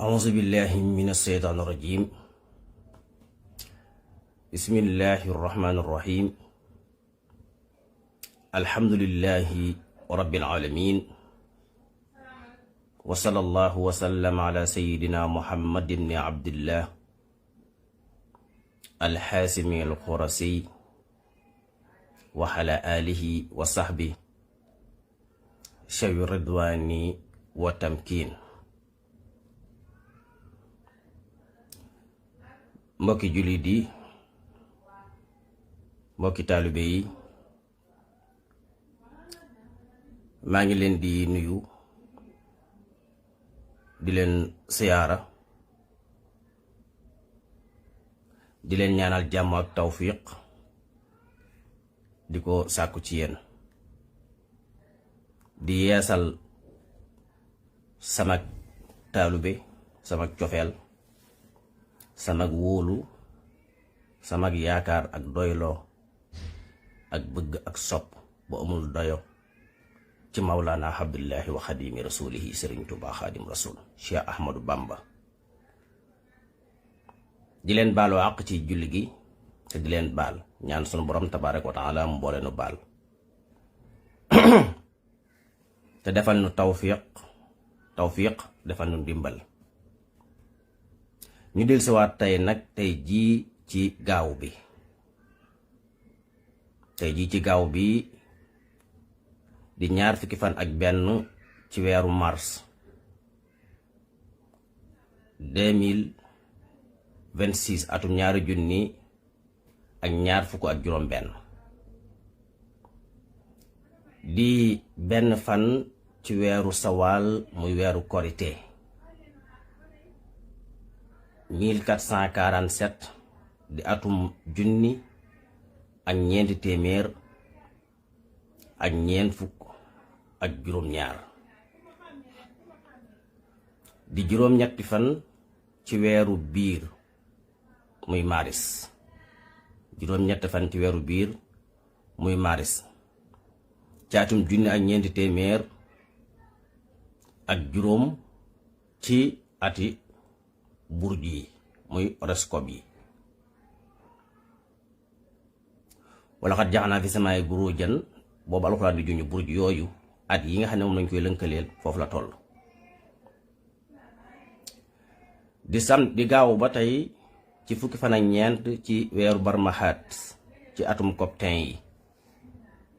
أعوذ بالله من الشيطان الرجيم. بسم الله الرحمن الرحيم. الحمد لله رب العالمين، وصلى الله وسلم على سيدنا محمد بن عبد الله الحاسم القرسي وعلى آله وصحبه شوي الرضوان وتمكين. mbokki jullit yi, mbokki taalibe yi, maa ngi leen di nuyu di leen siyaara di leen ñaanal jàmm ak tawfiq di ko sàkku ci yéen, di yeesal sama taalibe, sama cofeel, sama wóolu, sama yaakaar ak doyloo ak bëgg ak sopp bu amul doyo ci mawlaana abdullahi wa xadimi rasulihi sëriñ Tuubaa xaadim rasul Cheikh Ahmadou Bamba. di leen baaloo àq ci julli gi te di leen baal ñaan sunu borom tabaaraka wa taala mu boole nu baal te defal nu tawfiq defal nu ndimbal. ñu del siwaat tey nag tey jii ci gaaw bi di ñaar fukki fan ak benn ci weeru mars 2026 atum ñaari junni ak ñaar fukk ak juróom benn di benn fan ci weeru sawaal muy weeru korite 1447 di atum junni ak ñeenti téeméer ak ñeent fukk ak juróom-ñaar di juróom-ñetti fan ci weeru biir muy maris, juróom-ñetti fan ci weeru biir muy maris ci atum junni ak ñeenti téeméer ak juróom ci ati burj yi muy horoscope yi. wala xat jaxanaa fi samaay burujan, boobu alxuraan di juñu burj yooyu at yi nga xam ne moom lañ koy lënkaleel foofu la toll. di gaaw ba tey ci fukki fan ak ñeent ci weeru barmaxaat ci atum coptin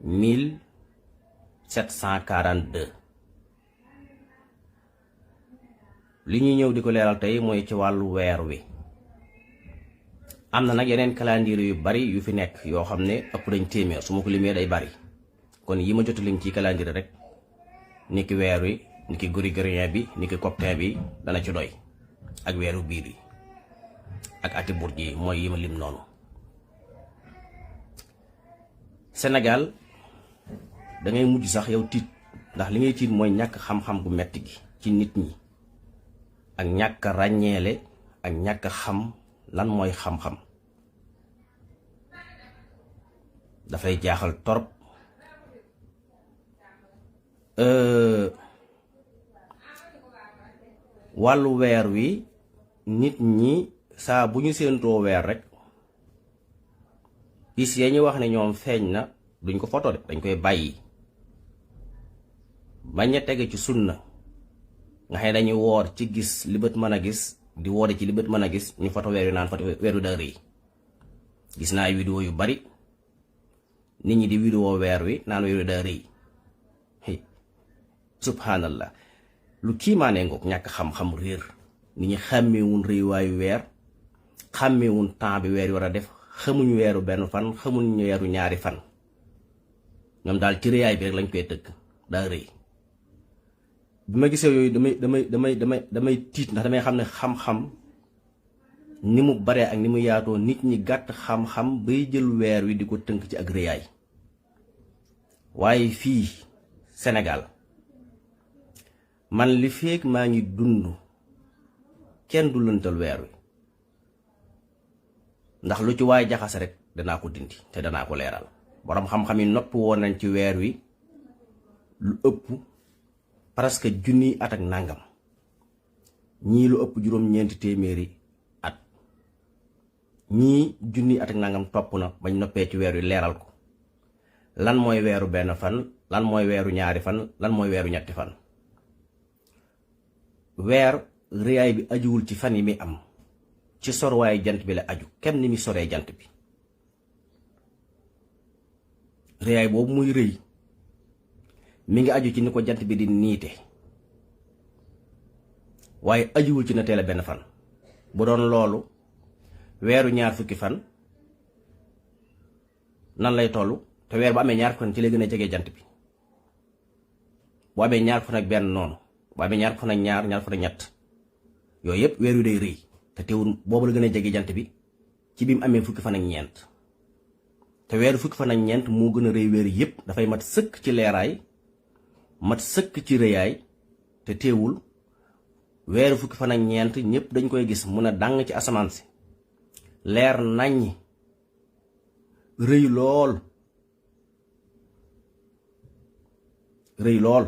yi 1742. li ñuy ñëw di ko leeral tey mooy ci wàllu weer wi. am na nag yeneen calendrier yu bari yu fi nekk yoo xam ne ëpp nañ téeméer, su ma ko limee day bari, kon yi ma jot lim ci calendrier rek ni ki weer wi, ni ki grégorien bi, ni ki coptin bi dana ci doy, ak weeru biir yi ak ati burj yi mooy yi ma lim noonu. Sénégal da ngay mujj sax yow tiit, ndax li ngay tiit mooy ñàkk xam-xam gu metti gi ci nit ñi ak ñàkk ràññeele ak ñàkk xam lan mooy xam-xam. dafay jaaxal torop. wàllu weer wi nit ñi saa bu ñu séentoo weer rek bis ya ñu wax ne ñoom feeñ na duñ ko foto de, dañ koy bàyyi bañ a tege ci sunna nga xam ne dañuy woor ci gis li bët mën a gis, di woore ci li bët mën a gis, ñu foto weer wi naan foto weer wi daa rëy. gis naa ay vidéo yu bari nit ñi di vidéo weer wi naan weer wi daa rëy. subhanallah, lu kiimaanee ngoog ñàkk xam-xam réer. nit ñi xàmmewuñ rëy waayu weer, xàmmewuñ temps bi weer yi war a def, xamuñu weeru benn fan, xamuñu weeru ñaari fan. ñoom daal ci rëyaay bi rek lañ koy tëgg daa rëy. bi ma gisee yooyu damay tiit, ndax damay xam ne xam-xam ni mu baree ak ni mu yaatoo, nit ñi gàtt xam-xam bay jël weer wi di ko tënk ci ak rëyaay. waaye fii Sénégal man li feek maa ngi dund kenn du lëntal weer wi, ndax lu ci waay jaxase rek danaa ko dindi te danaa ko leeral. borom xam-xam yi noppi woon nañ ci weer wi lu ëpp presque junniy at ak nangam ñii lu ëpp juróom-ñeenti téeméeri at, ñii junni at ak nangam topp na bañ noppee ci weer wi leeral ko lan mooy weeru benn fan, lan mooy weeru ñaari fan, lan mooy weeru ñetti fan. weer rëyaay bi ajuwul ci fan yi mi am, ci sorwaayu jant bi la aju, kem ni mi soree jant bi. rëyaay boobu muy rëy mi ngi aju ci ni ko jant bi di niite, waaye ajuwul ci na teel a benn fan. bu doon loolu weeru ñaar fukki fan nan lay toll, te weer bu amee ñaar fan ci lay gën a jege jant bi. bu amee ñaar fan ak benn noonu, bu amee ñaar fan ak ñaar fan ak ñett, yooyu yëpp weer wi day rëy, te teewul boobu la gën a jege jant bi ci bi mu amee fukki fan ak ñeent. te weeru fukki fan ak ñeent moo gën a rëy weer yëpp, dafay mat sëkk ci leeraay, mat sëkk ci rëyaay, te teewul weeru fukki fan ak ñeent ñëpp dañ koy gis mun a dàng ci asamaan si, leer naññ, rëy lool, rëy lool.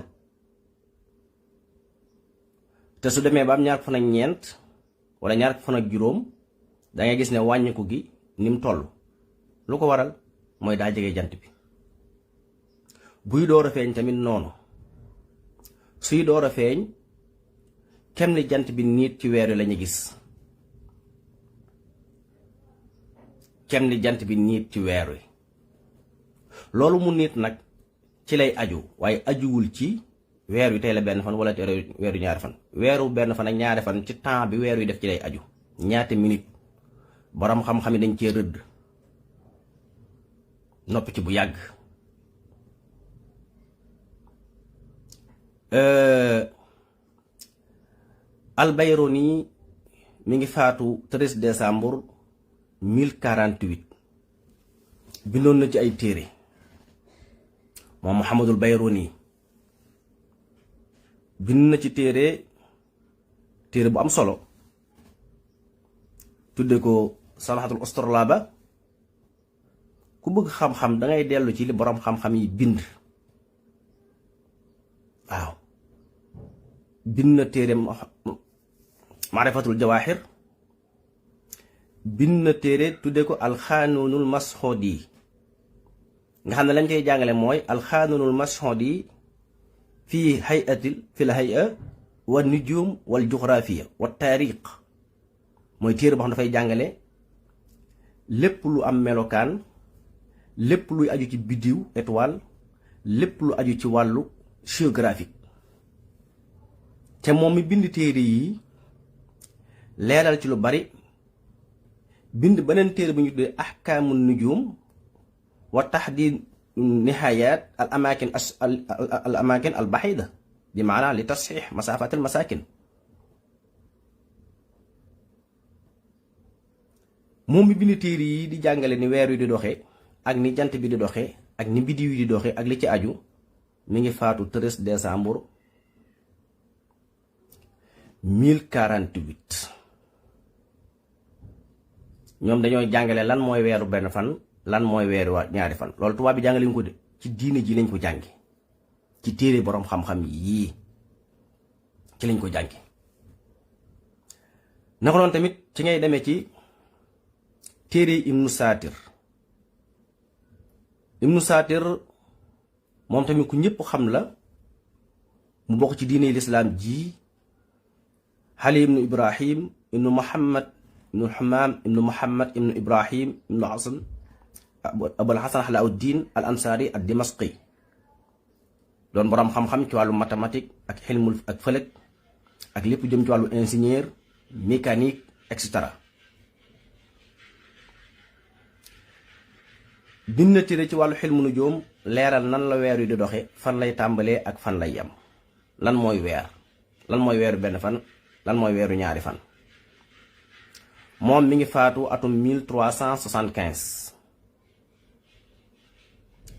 te su demee ba am ñaar fan ak ñeent wala ñaar fan ak juróom, dangay gis ne wàññiku gi ni mu toll. lu ko waral mooy daa jege jant bi. buy door a feeñ tamit noonu, suy door a feeñ kem ni jant bi niit ci weer wi lañu gis, kem ni jant bi niit ci weer wi. loolu mu nit nag ci lay aju, waaye ajuwul ci weer wi tey la benn fan wala weeru ñaari fan. weeru benn fan ak ñaari fan ci temps bi weer wi def ci lay aju, ñaata minute. borom xam-xam yi dañ cee rëdd noppi ci bu yàgg. Al-Bayruni mi ngi faatu 13 décembre 1048. bindoon na ci ay téere moom Muhammadul Bayruni. bind na ci téere bu am solo tudde ko Salahatul Usturlaba. ku bëgg xam-xam dangay dellu ci li boroom xam-xam yi bind. waaw bind na téere Maarifatul Jawahir, bind na téere tudde ko Alxaanunul Masxoodi, nga xam ne lañ koy jàngale mooy Alxaanunul Masxoodi fii fil hay'a wa nujum wal juxraafiya wa taariq. mooy téere boo xam dafay jàngale lépp lu am melokaan, lépp luy aju ci biddiw étoile, lépp lu aju ci wàllu géographique. te moom mi bind téere yi leeral ci lu bari, bind beneen téere bu ñu tuddee ahkaamu nujum wa tahdid nihayat al amakin al bahida, bi maana li tasxix masafat al masakin. moom mi bind téere yi di jàngale ni weer wi di doxee ak ni jant bi di doxee ak ni biddiw yi di doxee ak li ci aju, mi ngi faatu 13 décembre 1048. ñoom dañoo jàngale lan mooy weeru benn fan, lan mooy weeru ñaari fan. loolu tubaab bi jàngale ñu ko de, ci diine ji lañ ko jàngi, ci téere boroom xam-xam yii ci lañ ko jàngi. naka noonu tamit ci ngay demee ci téere Ibnu Saatir. Ibnu Saatir moom tamit ku ñëpp xam la, mu bokk ci diine lislaam ji. Ali ibnu Ibrahim ibnu Muhammad ibnu Hamam ibnu Muhammad ibnu Ibrahim ibnu Hasan Abul Hasan Alauddin al Ansari ad Dimasqi, doon boroom xam-xam ci wàllu mathématique ak xilmul ak fëlëg ak lépp jëm ci wàllu ingénieur mécanique etc. bind na téere ci wàllu xilmu nujuum, leeral nan la weer wi di doxe, fan lay tàmbalee ak fan lay yem, lan mooy weer, lan mooy weeru benn fan, lan mooy weeru ñaari fan. moom mi ngi faatu atum 1375.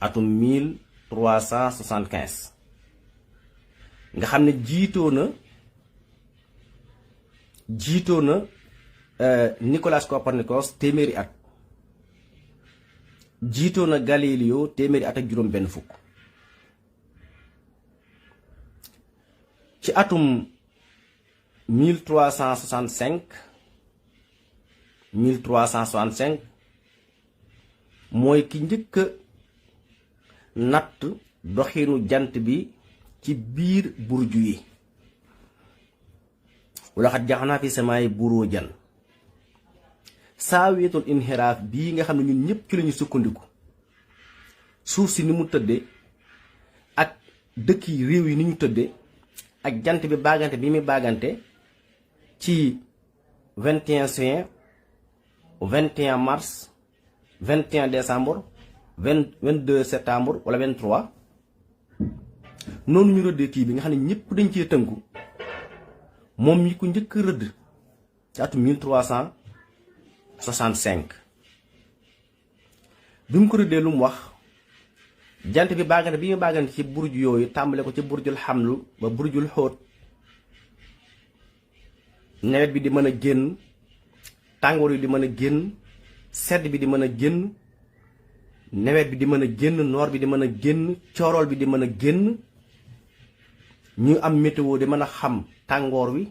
atum 1375 nga xam ne jiitoo na Nicolas Copernicus téeméeri at, jiitoo na Galileo téeméeri at ak juróom benn fukk. ci atum 1365 mooy ki njëkk a natt doxinu jant bi ci biir burju yi. wala xat jaxanaa fi samaay burujan saawiyatul inhiraaf bii nga xam ne ñun ñëpp ci lañu sukkandiku, suuf si ni mu tëdde ak dëkk yi réew yi ni ñu tëdde ak jant bi baagante bi muy baagante ci 21 juin 21 mars 21 décembre 22 septembre wala 23 noonu ñu rëddee kii bi nga xam ne ñëpp dañ cee tënku. moom mi ko njëkk rëdd ci atum 1365 bi mu ko rëddee lu mu wax, jant bi baagante bi mu baagante ci burju yooyu tàmbale ko ci burjul xamlu ba burjul xóot, nawet bi di mën a génn, tàngoor yi di mën a génn, sedd bi di mën a génn, nawet bi di mën a génn, noor bi di mën a génn, coorool bi di mën a génn, ñu am météo di mën a xam tàngoor wi,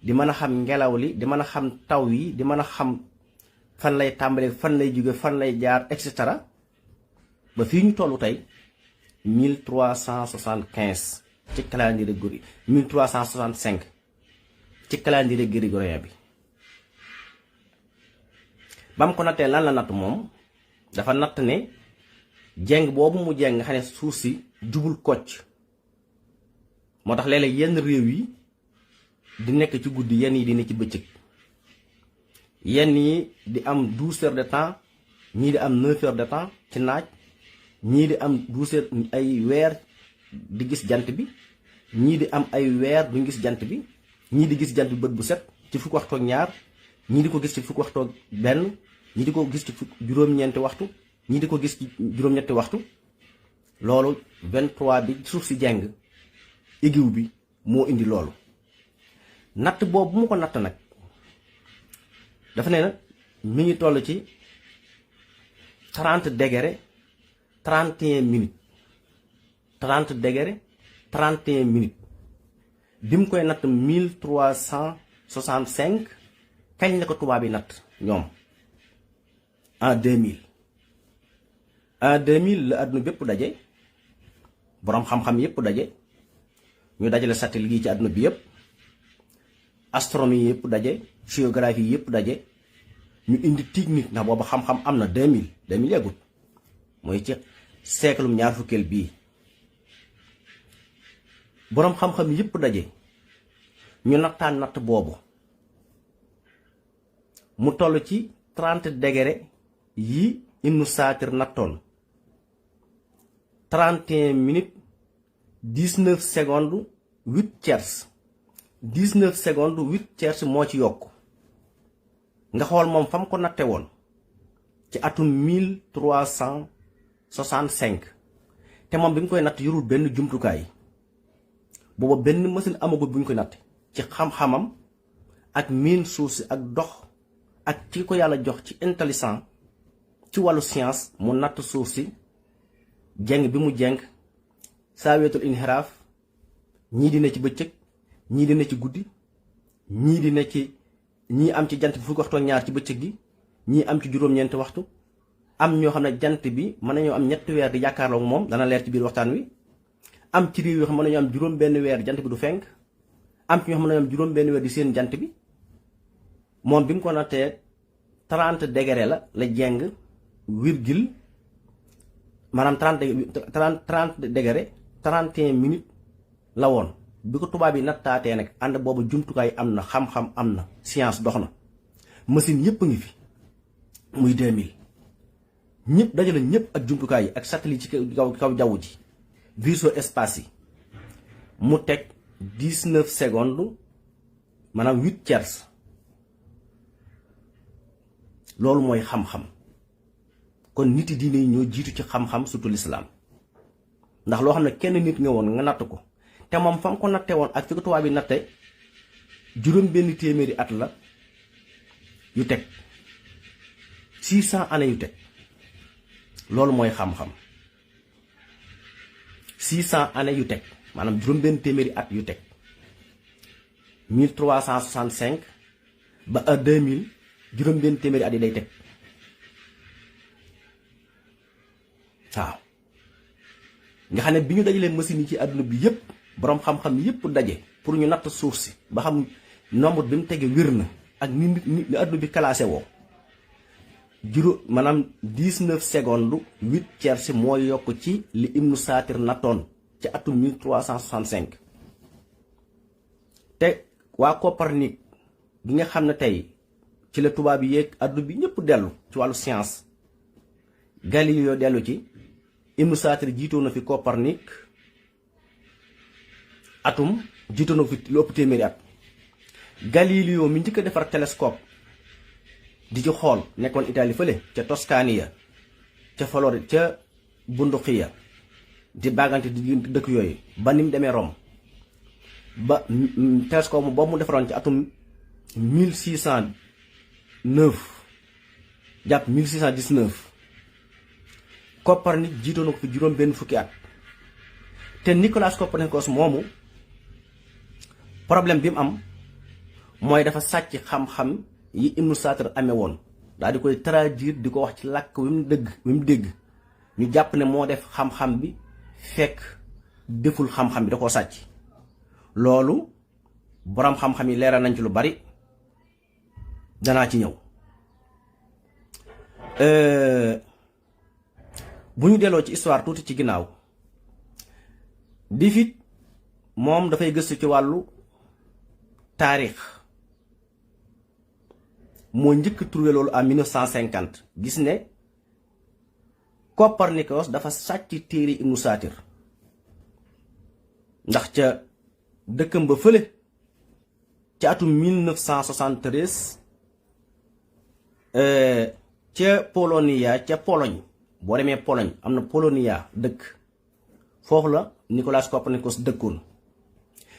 di mën a xam ngelaw li, di mën a xam taw yi, di mën a xam fan lay tàmbalee, fan lay jóge, fan lay jaar, et cetera ba fii ñu tollu tey 1375 ci calendrier grégorien 1365 ci calendrier grégorien bi. ba mu ko nattee lan la natt moom dafa natt ne jeng boobu mu jeng nga xam ne suuf si jubul kocc. moo tax léeg-léeg yenn réew yi di nekk ci guddi, yenn yi di nekk ci bëccëg, yenn yi di am 12 heures de temps, ñii di am 9 heures de temps ci naaj, ñii di am 12 heures ay weer di gis jant bi, ñii di am ay weer duñ gis jant bi, ñii di gis jant bi bët bu set ci fukki waxtu ak ñaar, ñii di ko gis ci fukki waxtu ak benn, ñii di ko gis ci juróom-ñeenti waxtu, ñii di ko gis ci juróom-ñetti waxtu. loolu 23 bi suuf si jeng égiw bi moo indi loolu. natt boobu bu mu ko natt nag dafa ne nag mi ngi toll ci 30 degré 31 minutes 30 degré 31 minutes bi mu koy natt 1365 kañ la ko tubaab yi natt ñoom en 2000 la àdduna bépp daje, boroom xam-xam yépp daje, ñu dajale satellite yi ci àdduna bi yépp, astronomie yépp daje, géographie yépp daje, ñu indi technique ndax boobu xam-xam am na 2000 yàggut, mooy ci siècle ñaar fukkeel bii. boroom xam-xam yépp daje ñu nattaan natt boobu mu toll ci 30 degré yi Ibnu Saatir nattoon 31 minutes 19 secondes 8 tiers 19 secondes 8 tiers moo ci yokk. nga xool moom fa mu ko natte woon ci atum 1365 te moom bi mu koy natt yorul benn jumtukaay, booba benn machine amagul bu ñu koy natt ci xam-xamam ak miin suuf si ak dox ak ci ko yàlla jox ci intelligence ci wàllu science mu natt suuf si jeng bi mu jeng saaweetul inhiraaf, ñii di ne ci bëccëg, ñii di ne ci guddi, ñii di ne ci ñii am ci jant bi fukki waxtu ak ñaar ci bëccëg gi, ñii am ci juróom-ñeenti waxtu, am ñoo xam ne jant bi mën nañoo am ñetti weer di jàkkaarloog moom, dana leer ci biir waxtaan wi. am ci réew yoo xam ne mën nañoo am juróom benn weer jant bi du fenk, am ci ñoo xam ne mën nañoo am juróom benn weer di seen jant bi. moom bi mu ko nattee 30 degré la jeng virgule maanaam 30 degré 31 minutes la woon. bi ko tubaab yi nattaatee nag ànd boobu jumtukaay am na, xam-xam am na, science dox na, machine yépp a ngi fi, muy 2000 ñëpp dajale ñëpp ak jumtukaay yi ak satellite ci kaw jaww ji, vaisseau espace yi mu teg 19 secondes maanaam 8 tiers. loolu mooy xam-xam. kon nit yi diine yi ñoo jiitu ci xam-xam surtout l'islam, ndax loo xam ne kenn nit nga woon nga natt ko te moom fa mu ko natte woon ak fi ko tubaab bi natte juróom benn téeméeri at la yu teg 600 années yu teg. loolu mooy xam-xam 600 années yu teg maanaam juróom benn téeméeri at yu teg. 1365 ba à 2000 juróom-benn téeméeri at yi day teg waaw nga xam ne bi ñu dajalee machine yi ci àdduna bi yépp boroom xam-xam yépp daje pour ñu natt suuf si ba xam nombre bi mu tege wér na ak ni àdduna bi classé woo maanaam 19 secondes 8 tiers mooy yokk ci li Ibnu Saatir nattoon ci atum 1365 te waa Copernic gi nga xam ne tey ci la tubaab yi yeeg àdduna bi ñëpp dellu ci wàllu science Galileo dellu ci Ibnu Saatir jiitoo na fi Copernic atum jiitoo na fi lu ëpp téeméeri at Galileo mi njëkk a defar télescope di ci xool nekkoon Italie fële ca Toscania ca Floride ca Bunduqiya di bàggante di dëkk yooyu ba ni mu demee Rome ba télescope boobu mu defaroon ci atum 1609 jàpp 1619 Copernic jiitoo na ko fi juróom benn fukki at te Nicolas Copernicus moomu problème bi mu am mooy dafa sàcc xam-xam yi Ibnu Saatir amee woon daal di koy traduire di ko wax ci làkk wi mu dégg ñu jàpp ne moo def xam-xam bi fekk deful xam-xam bi da koo sàcc loolu boroom xam-xam yi leeral nañ ci lu bari danaa ci ñëw bu ñu delloo ci histoire tuuti ci ginnaaw Difit moom dafay gëstu ci wàllu taarix moo njëkk trouvé loolu en 1950 gis ne Copernicus dafa sàcc téere Ibnu Saatir ndax ca dëkkam ba fële ca atum 1973 ca Polonia ca Pologne boo demee Pologne am na Polonia dëkk foofu la Nicolas Copernicus dëkkoon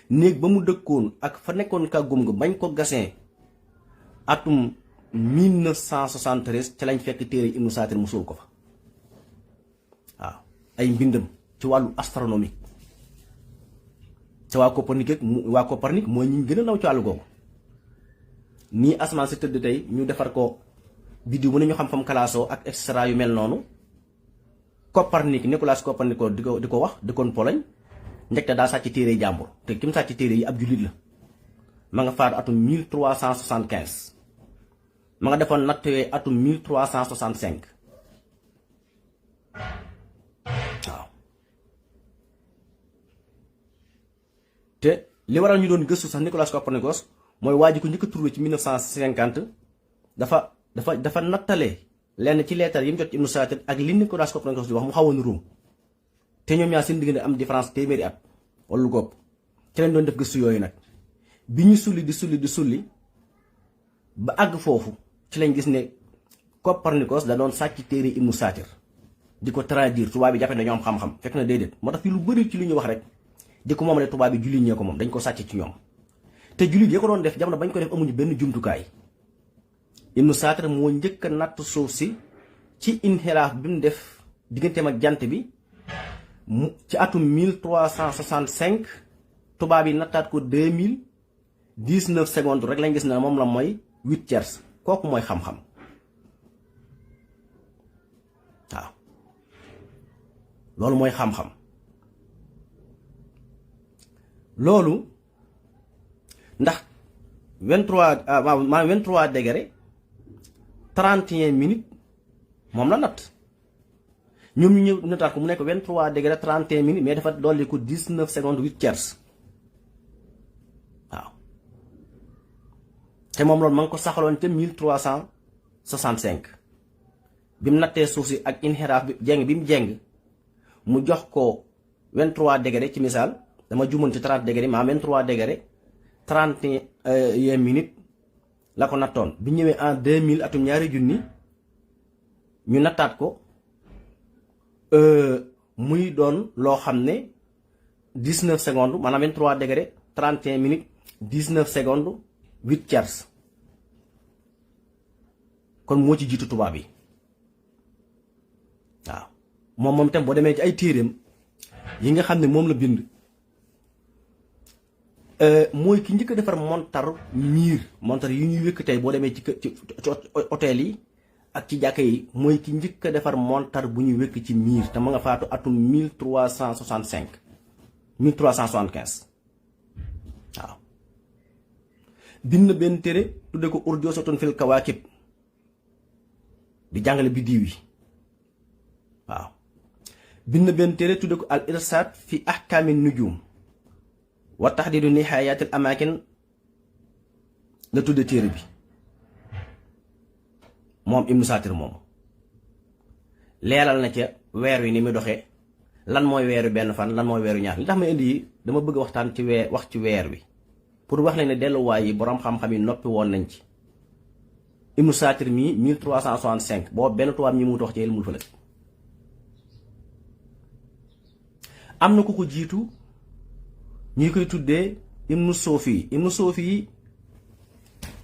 néeg ba mu dëkkoon ak fa nekkoon kàggum nga bañ ko gasee atum 1973 ca lañ fekk téere Ibnu Saatir mu suul ko fa waaw ay mbindam ci wàllu astronomique ca waa Copernic mooy ñi gën a naw ci wàllu googu nii asamaan si tëdd tey ñu defar ko biddiw mu ne ñu xam fam kalaasoo ak extra yu mel noonu Copernic Nicolas Copernicus di ko wax dëkkoon Pologne njëkk daa sàcc téere yi jàmbur te ki mu sàcc téere yi ab jullit la ma nga faatu atum 1375 ma nga defoon natt yooyu atum 1365 waaw te li waral ñu doon gëstu sax Nicolas Copernicus mooy waa ji ko njëkk a trouvé ci 1950 dafa nattale lenn ci leetar yi mu jot ci Ibnu Saatir ak li Nicolas Copernicus di wax mu xaw a nuroo te ñoom ñaar seen diggante am différence téeméeri at wala lu góob ci leen doon def gëstu yooyu nag bi ñu di sulli ba àgg foofu ci lañ gis ne Copernicus da doon sàcc téere Ibnu Saatir di ko traduire tubaab bi jàppe dañoo am xam-xam fekk na déedéet moo tax fii lu bëri ci lu ñuy wax rek di ko moom ne tubaab bi jullit ñee ko moom dañ ko sàcc ci ñoom te jullit ya ko doon def jamono bañ ko def amuñu benn jumtukaay Ibnu Saatir moo njëkk a natt suuf si ci inxiraaf bi mu def digganteem ak jant bi ci atum 1365 tubaab yi nattaat ko 2019 secondes rek lañ gis ne moom la mooy 8 tiers kooku mooy xam-xam waaw loolu mooy xam-xam loolu ndax 23 degré 31 minutes moom la natt ñoom ñu ñëw nattaat ko mu nekk 23 degré 31 minutes mais dafa dolli ko 19 secondes 8 tiers waaw te moom loolu ma ngi ko saxaloon ca 1365 bi mu nattee suuf si ak inxiraaf bi jeng bi mu jeng mu jox ko 23 degré ci misaal dama jumoon ci 30 degré maa 23 degré 31 minutes la ko nattoon bi ñëwee en 2000 atum ñaari junni ñu nattaat ko muy doon loo xam ne 19 secondes maanaam 23 degré 31 minutes 19 secondes 8 tiers kon moo ci jiitu tubaab yi waaw moom itam boo demee ci ay téeréem yi nga xam ne moom la bind mooy ki njëkk a defar montar yi ñuy wékk tey boo demee ci hôtel yi ak ci jàkka yi. mooy ki njëkk a defar montar bu ñuy wékk ci miir te ma nga faatu atum 1365 1375 waaw. bind na benn téere tudde ko urjuuzatun fil kawaakib di jàngale biddiw yi waaw. bind na benn téere tudde ko al irsaad fi ahkaami nujum wa taxdiidu nihaayatil amaakin la tudde téere bi moom Ibnu Saatir moomu. leeral na ca weer wi ni muy doxee, lan mooy weeru benn fan, lan mooy weeru ñaar. li tax ma indi yi dama bëgg waxtaan ci wax ci weer wi pour wax leen ne delluwaay yi boroom xam-xam yi noppi woon nañ ci. Ibnu Saatir mii 1365 boobu benn tubaab ñi mu wax ci ilmul falak. am na ku ko jiitu ñi koy tuddee Ibnu Soofi. Ibnu Soofi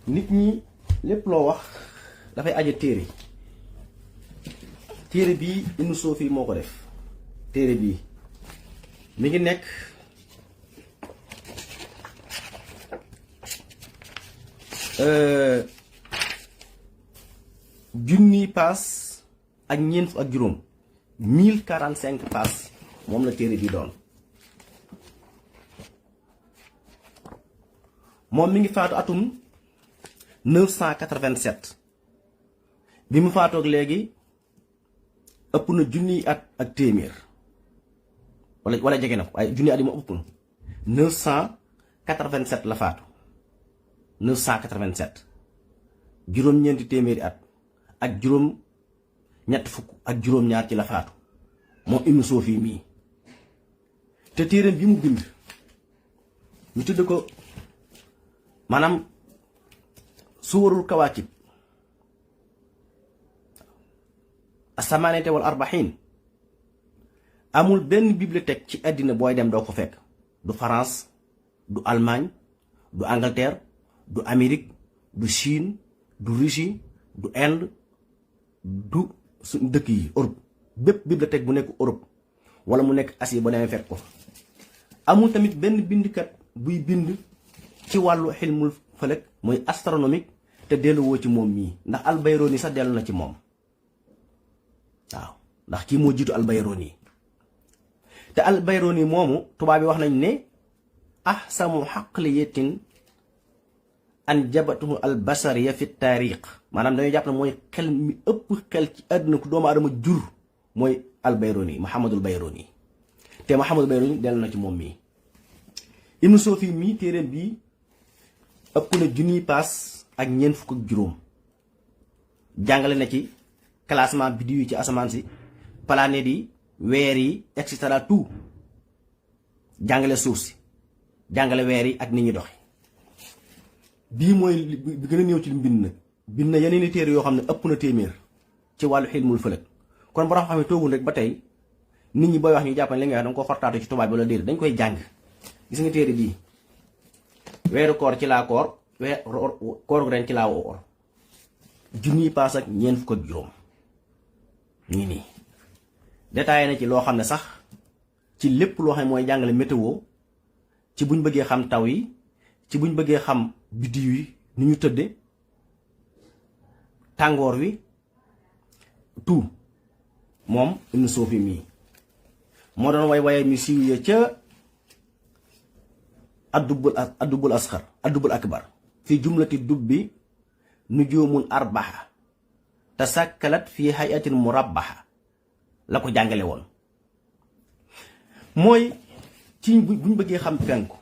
nit ñi lépp loo wax dafay aje téere bii Ibnu Soofi moo ko def. téere bii mi ngi nekk junni paas ak ñeent fukk ak juróom 1045 paas moom la téere bi doon. moom mi ngi faatu atum 987 bi mu faatoog léegi ëpp na junniy at ak téeméer wala jege na ko waaye junni at yi ma ëpp na 987 la faatu 987 juróom-ñeenti téeméeri at ak juróom-ñett fukk ak juróom-ñaar ci la faatu moom Ibnu Soofi mii. te téereem bi mu bind ñu tudd ko maanaam suwarul kawaakib asamaaniyata wal arbaxiin amul benn bibliothèque ci àddina booy dem doo ko fekk. du France, du Allemagne, du Angleterre, du Amérique, du Chine, du Russie, du Inde, du suñu dëkk yi Europe. bépp bibliothèque bu nekk Europe wala mu nekk Asie ba demee fekk ko fa. amul tamit benn bindkat buy bind ci wàllu xilmul falak mooy astronomique te delluwoo ci moom mii ndax Al-Bayrooni sax dellu na ci moom waaw ndax kii moo jiitu Al-Bayrooni te Al-Bayrooni moomu tubaab bi wax nañ ne ahsamu xaqliyatin an jabatuhu al-basariya fi taariix maanaam dañuy jàpp ne mooy xel mi ëpp xel ci àdduna ku doomu aadama jur mooy Al-Bayrooni Muhammadul Bayrooni te Muhammadul Bayrooni dellu na ci moom mii. Ibnu Soofi mii téeréem bii ëpp na junniy paas ak ñeent fukk ak juróom jàngale na ci classement biddiw yi ci asamaan si planètes yi weer yi et cetera tout jàngale suuf si jàngale weer yi ak nit ñi doxe bii mooy bi gën a néew ci mbind nag bind na yeneen i téere yoo xam ne ëpp na téeméer ci wàllu xilmul falak kon borom xam ne toogul rek ba tey nit ñi booy wax ñu jàpp ne li nga wax danga ko xortaatu ci tubaab bi wala déedéet dañ koy jàng. gis nga téere bii weeru koor ci laa koor kooru ren ci laa woor junniy paas ak ñeent fukk ak juróom ñu nii détaillé na ci loo xam ne sax ci lépp loo xam ne mooy jàngale météo ci buñ bëggee xam taw yi ci buñ bëggee xam biddiw yi ni ñu tëdde tàngoor wi tout moom Ibnu Soofi mii moo doon waye mi siiw ya ca addubul asxar addubul akbar fi jumlati dubbi nujumun arbaxa tasakkalat fi hayatin murabbaxa la ko jàngale woon mooy ci buñ bëggee xam penku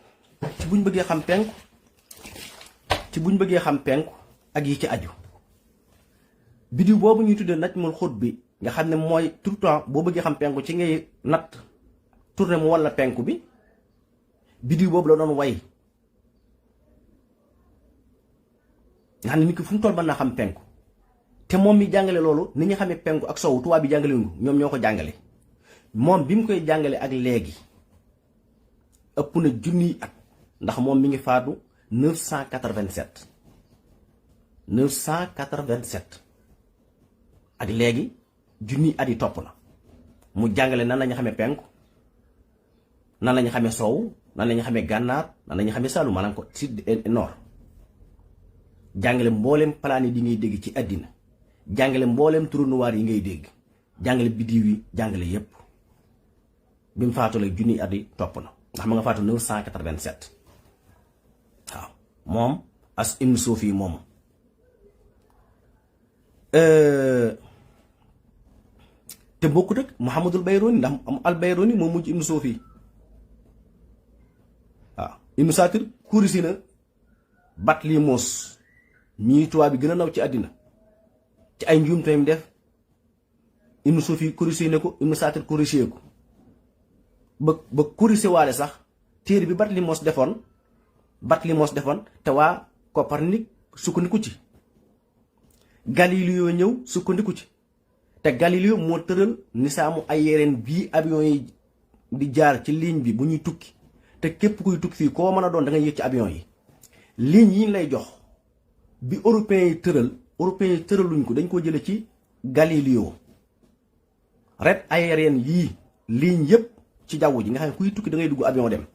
ci buñ bëggee xam penku ci buñ bëggee xam penku ak yi ci aju biddiw boobu ñuy tuddee najmul xut bi nga xam ne mooy tout le temps boo bëggee xam penku ci ngay natt tourné mu walla penku bi biddiw boobu la doon way nga xam ne nit ki fu mu toll mën naa xam penku te moom mi jàngale loolu ni ñu xamee penku ak sowu tubaab bi jàngale wu ñoom ñoo ko jàngale moom bi mu koy jàngale ak léegi ëpp na junniy at ndax moom mi ngi faatu 987 ak léegi junniy at yi topp na mu jàngale nan lañu xamee penku nan lañu xamee sowu nan la ñu xamee gànnaar nan la ñu xamee Saalum maanaam ko sud nord jàngale mboolem planète yi ngay dégg ci àddina jàngale mboolem trou noir yi ngay dégg jàngale biddiw yi jàngale yépp bi mu faatu la junni at yi topp na ndax ma nga faatu 987 waaw moom as ibnu Suufi moom te bokkut ak Muhammadul Bayruni ndax al Bayruni moom mujj ibnu Suufi waaw ibnu Saatir kurisi na Batlimos ñii tubaab bi gën a naw ci àddina ci ay njuumte mu def ibnu Suufi kurisi ne ko ibnu Saatir kurisee ko ba kurise waale sax téere bi Batlimos defoon te waa Copernic sukkandiku ci Galileo ñëw sukkandiku ci te Galileo moo tëral nisaamu ay yereen bii avion yi di jaar ci ligne bi bu ñuy tukki te képp kuy tukki fii koo mën a doon da ngay yëg ci avion yi ligne yi lay jox bi européens yi tëraluñ ko dañ ko jële ci Galileo ret aérienne yii ligne yépp ci jaww ji nga xam ne kuy tukki da ngay dugg avion dem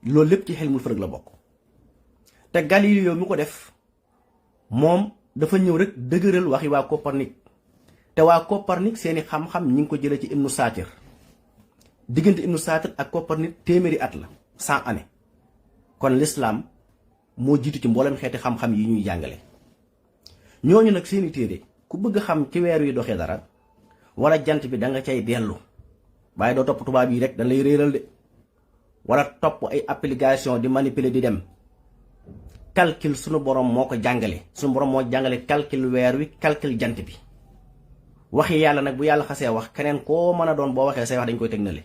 loolu lépp ci xelmul fërëg la bokk te Galileo mi ko def moom dafa ñëw rek dëgëral waxi waa Copernic te waa Copernic seeni xam-xam ñi ngi ko jëlee ci ibnu Saatir diggante ibnu Saatir ak Copernic téeméeri at la 100 années kon l'islam moo jiitu ci mboolem xeeti xam-xam yi ñuy jàngale ñooñu nag seeni téere ku bëgg xam ci weer wi doxee dara wala jant bi da nga cay dellu waaye doo topp tubaab yi rek dañ lay réeral de wala topp ay application di manipuler di dem calcul sunu borom moo ko jàngale sunu borom moo jàngale calcul weer wi calcul jant bi waxi yàlla nag bu yàlla xasee wax keneen koo mën a doon boo waxee say wax dañ koy teg na le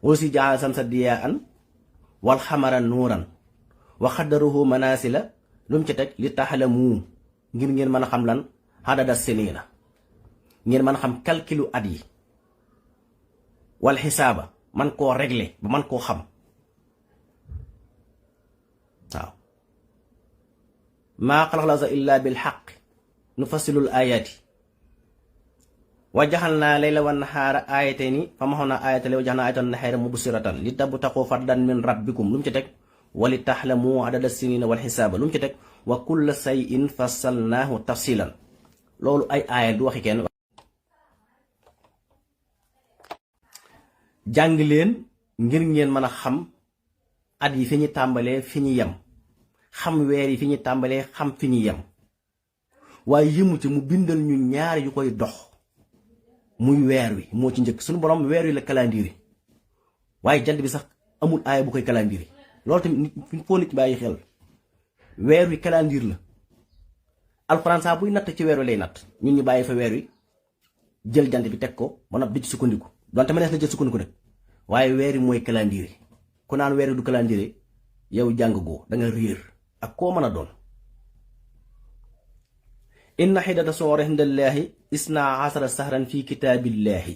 aussi jaala samsa diyaan wal xamara nuuran wa xaddaruhu manasila lu mu ci teg li taxalamu ngir ngeen mën a xam lan xadada sinina ngeen mën a xam calculu at yi wal xisaaba man koo régler ba man koo xam waaw maa xalaq la illa bil xaq nufassilul ayaati wa jaxalnaa layla wa nahaara aayatayni fa maxoonaa aayata layla wa jaxalnaa aayatan nahaara mubsiratan li tabtaqu fadlan min rabbikum lu mu ci teg wa li taxlamu adada sinina wal xisaaba lu mu ci teg wa kulla sayin fassalnaahu tafsilan loolu ay aaya du waxi kenn jàng leen ngir ngeen mën a xam at yi fi ñu tàmbalee fi ñu yem xam weer yi fi ñu tàmbalee xam fi ñu yem waaye yëmu ci mu bindal ñu ñaar yu koy dox muy weer wi moo ci njëkk suñu borom weer wi la calendrier waaye jant bi sax amul aaya bu koy calendrier loolu tamit nit foo nit bàyyi xel weer wi calendrier la alxuraan saa buy natt ci weer wi lay natt ñun ñu bàyyi fa weer wi jël jant bi teg ko ba noppi di ci sukkandiku donte ma nees na jël sukkandiku nag waaye weer wi mooy calendrier ku naan weer wi du calendrier yow jàng goo da nga réer ak koo mën a doon inna xiddata soore indallaahi isna asara sahran fi kitaabillahi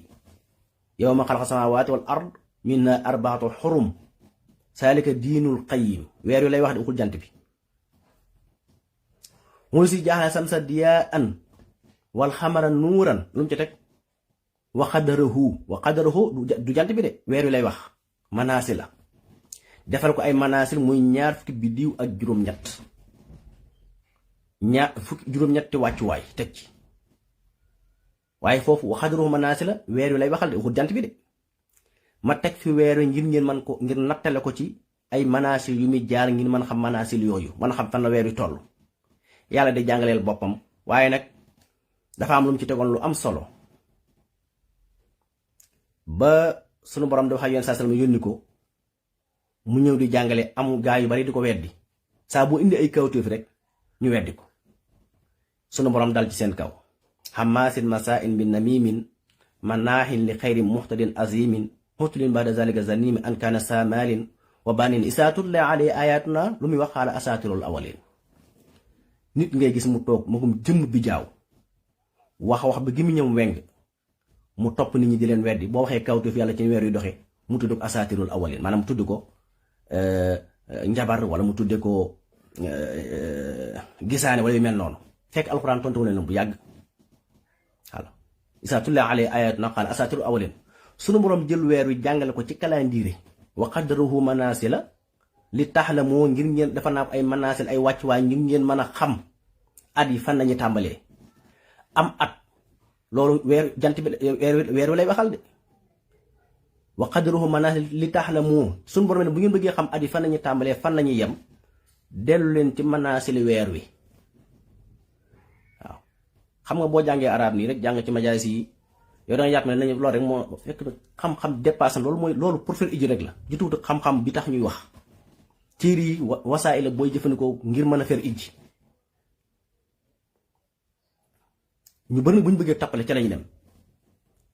yawma xalaqa samaawaati wal ard minna arbaatu xurum saalika diinul qayyim weer wi lay wax di uxul jant bi mu si jaaxle samsa diyaan wal xamara nuuran lu mu ci teg wa qadarahu du jant bi de weer wi lay wax manaasi la defal ko ay manaasil muy ñaar fukki biddiw ak juróom-ñett juróom-ñetti wàccuwaay teg ci waaye foofu wa qadarahu manaasi la weer wi lay waxal de waxul jant bi de ma teg fi weer wi ngir ngeen man ko ngir nattale ko ci ay manaasil yu muy jaar ngir mën a xam manaasil yooyu mën a xam fan la weer wi toll yàlla di jàngaleel boppam waaye nag dafa am lu mu ci tegoon lu am solo ba sunu borom dafa xam yoon saa sallam yónni ko mu ñëw di jàngale am gaa yu bari di ko weddi saa bu indi ay kawtéef rek ñu weddi ko sunu borom dal ci seen kaw xamaasin masaain bi namimin manaahin li xayri muxtadin azimin xutulin bada zalika zanimi an kaana samalin wa banin isaa tutla alay ayatuna lu muy wax xaala asaatirul awalin nit ngay gis mu toog magum jëmm bi jaaw wax ba gi mu ñëw weng mu topp nit ñi di leen weddi boo waxee kawtéef yàlla ci weer yu doxee mu tudd ko asaatirul awalin maanaam mu tudd ko njabar wala mu tudde ko gisaane wala yu mel noonu fekk alxuraan tontu wu leen bu yàgg voilà isaa tulla alay ayatuna qaala asaatirul awalin sunu borom jël weer wi jàngale ko ci calendrier wa qaddarahu manasila li taxlamoo ngir ngeen dafa naa ay manasil ay wàccuwaay ngir ngeen mën a xam at yi fan lañu tàmbalee. am at loolu weer jant bi weer wi lay waxal de wa qaddarahu manaasil li taxlamoo suñu borom ne bu ngeen bëggee xam at yi fan lañuy tàmbalee fan lañuy yem dellu leen ci manaasili weer wi. waaw xam nga boo jàngee arab nii rek jàng ci majaalis yi yow da nga yàpp ne nañu loolu rek moo fekk xam-xam dépassé loolu mooy loolu pour faire iji rek la jutuwut xam-xam bi tax ñuy wax téere yi wasaay la booy jëfandikoo ngir mën a faire iji. ñu bëri bu ñu bëggee tappale ca lañu dem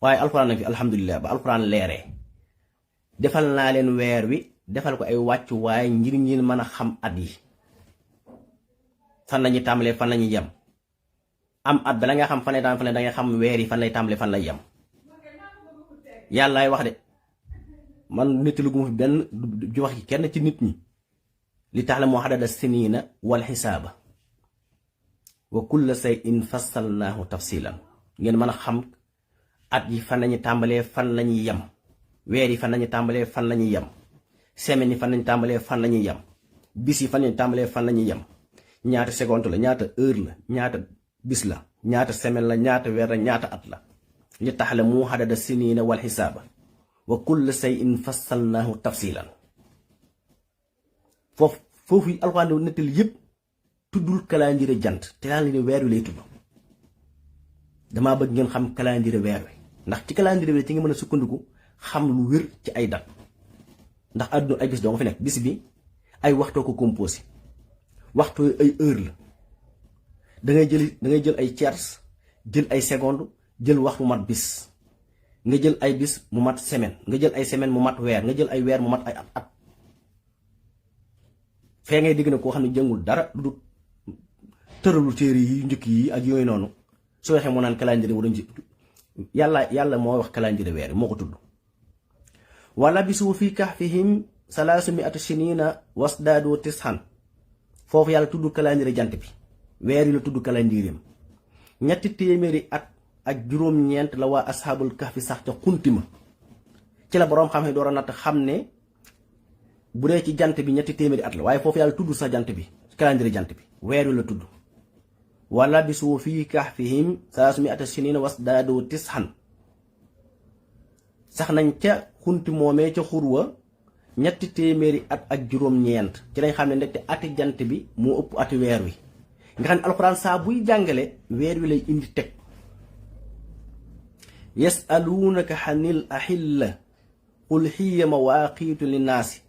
waaye alxuraan nag fi alhamdulilah ba alxuraan leeree defal naa leen weer wi defal ko ay wàccu waaye ngir ngeen mën a xam at yi fan lañuy tàmbalee fan lañuy yem. am at bala nga xam fan lay tàmbalee da nga xam weer yi fan lay tàmbalee fan lay yem. yàllaay wax de man nettalu gu ma fi benn ju wax ci kenn ci nit ñi li tax la moo xadada siniina wal xisaaba wa kulla shay'in fassalnaahu tafsilan ngeen mën a xam at yi fan lañuy tàmbalee fan lañuy yem. weer yi fan lañuy tàmbalee fan lañuy yem. semaine yi fan lañuy tàmbalee fan lañuy yem. bis yi fan lañuy tàmbalee fan lañuy yem. ñaata seconde la ñaata heure la ñaata bis la ñaata semaine la ñaata weer la ñaata at la li ta'lamu adada siniina wal xisaaba wa kulla shay'in fassalnaahu tafsilan. foofu yi alxuraan nettali yépp tuddul calendrier jant te daal ne weer wi lay tudd. damaa bëgg ngeen xam calendrier weer wi ndax ci calendrier bi ci nga mën a sukkandiku xam lu wér ci ay dat ndax àdduna ay bis doo nga fi nekk bis bi ay waxtoo ko composé waxtu ay heure la dangay jël ay tiers jël ay seconde jël wax mu mat bis nga jël ay bis mu mat semaine nga jël ay semaine mu mat weer nga jël ay weer mu mat ay at fee ngay dégg na koo xam ne jëngul dara lu dul tëralu téere yi njëkk yi ak yooyu noonu su waxee moo naan calendrier wala yàlla moo wax calendrier weer moo ko tudd. wala bisu fi kahfihim 300 sinina wasdaadu tis'an foofu yàlla tudd calendrier jant bi weer yi la tudd calendrier ñetti téeméeri at ak juróom-ñeent la waa asxaabul kahfi sax ca xuntima ci la boroom xam-xam door a natt xam ne bu dee ci jant bi ñetti téeméeri at la waaye foofu yàlla tudd sax jant bi calendrier jant bi weer yi la tudd. wala bisu fi kahfihim 300 sinina wasdaadu tis'an sax nañ ca xunti moomee ca xurwa ñetti téeméeri at ak juróom-ñeent ci lañ xam ne ndekte ati jant bi moo ëpp ati weer wi nga xam ne alxuraan saa buy jàngale weer wi lay indi teg. yasaluunaka xanil ahilla qul hiya mawaaqiitu linnaasi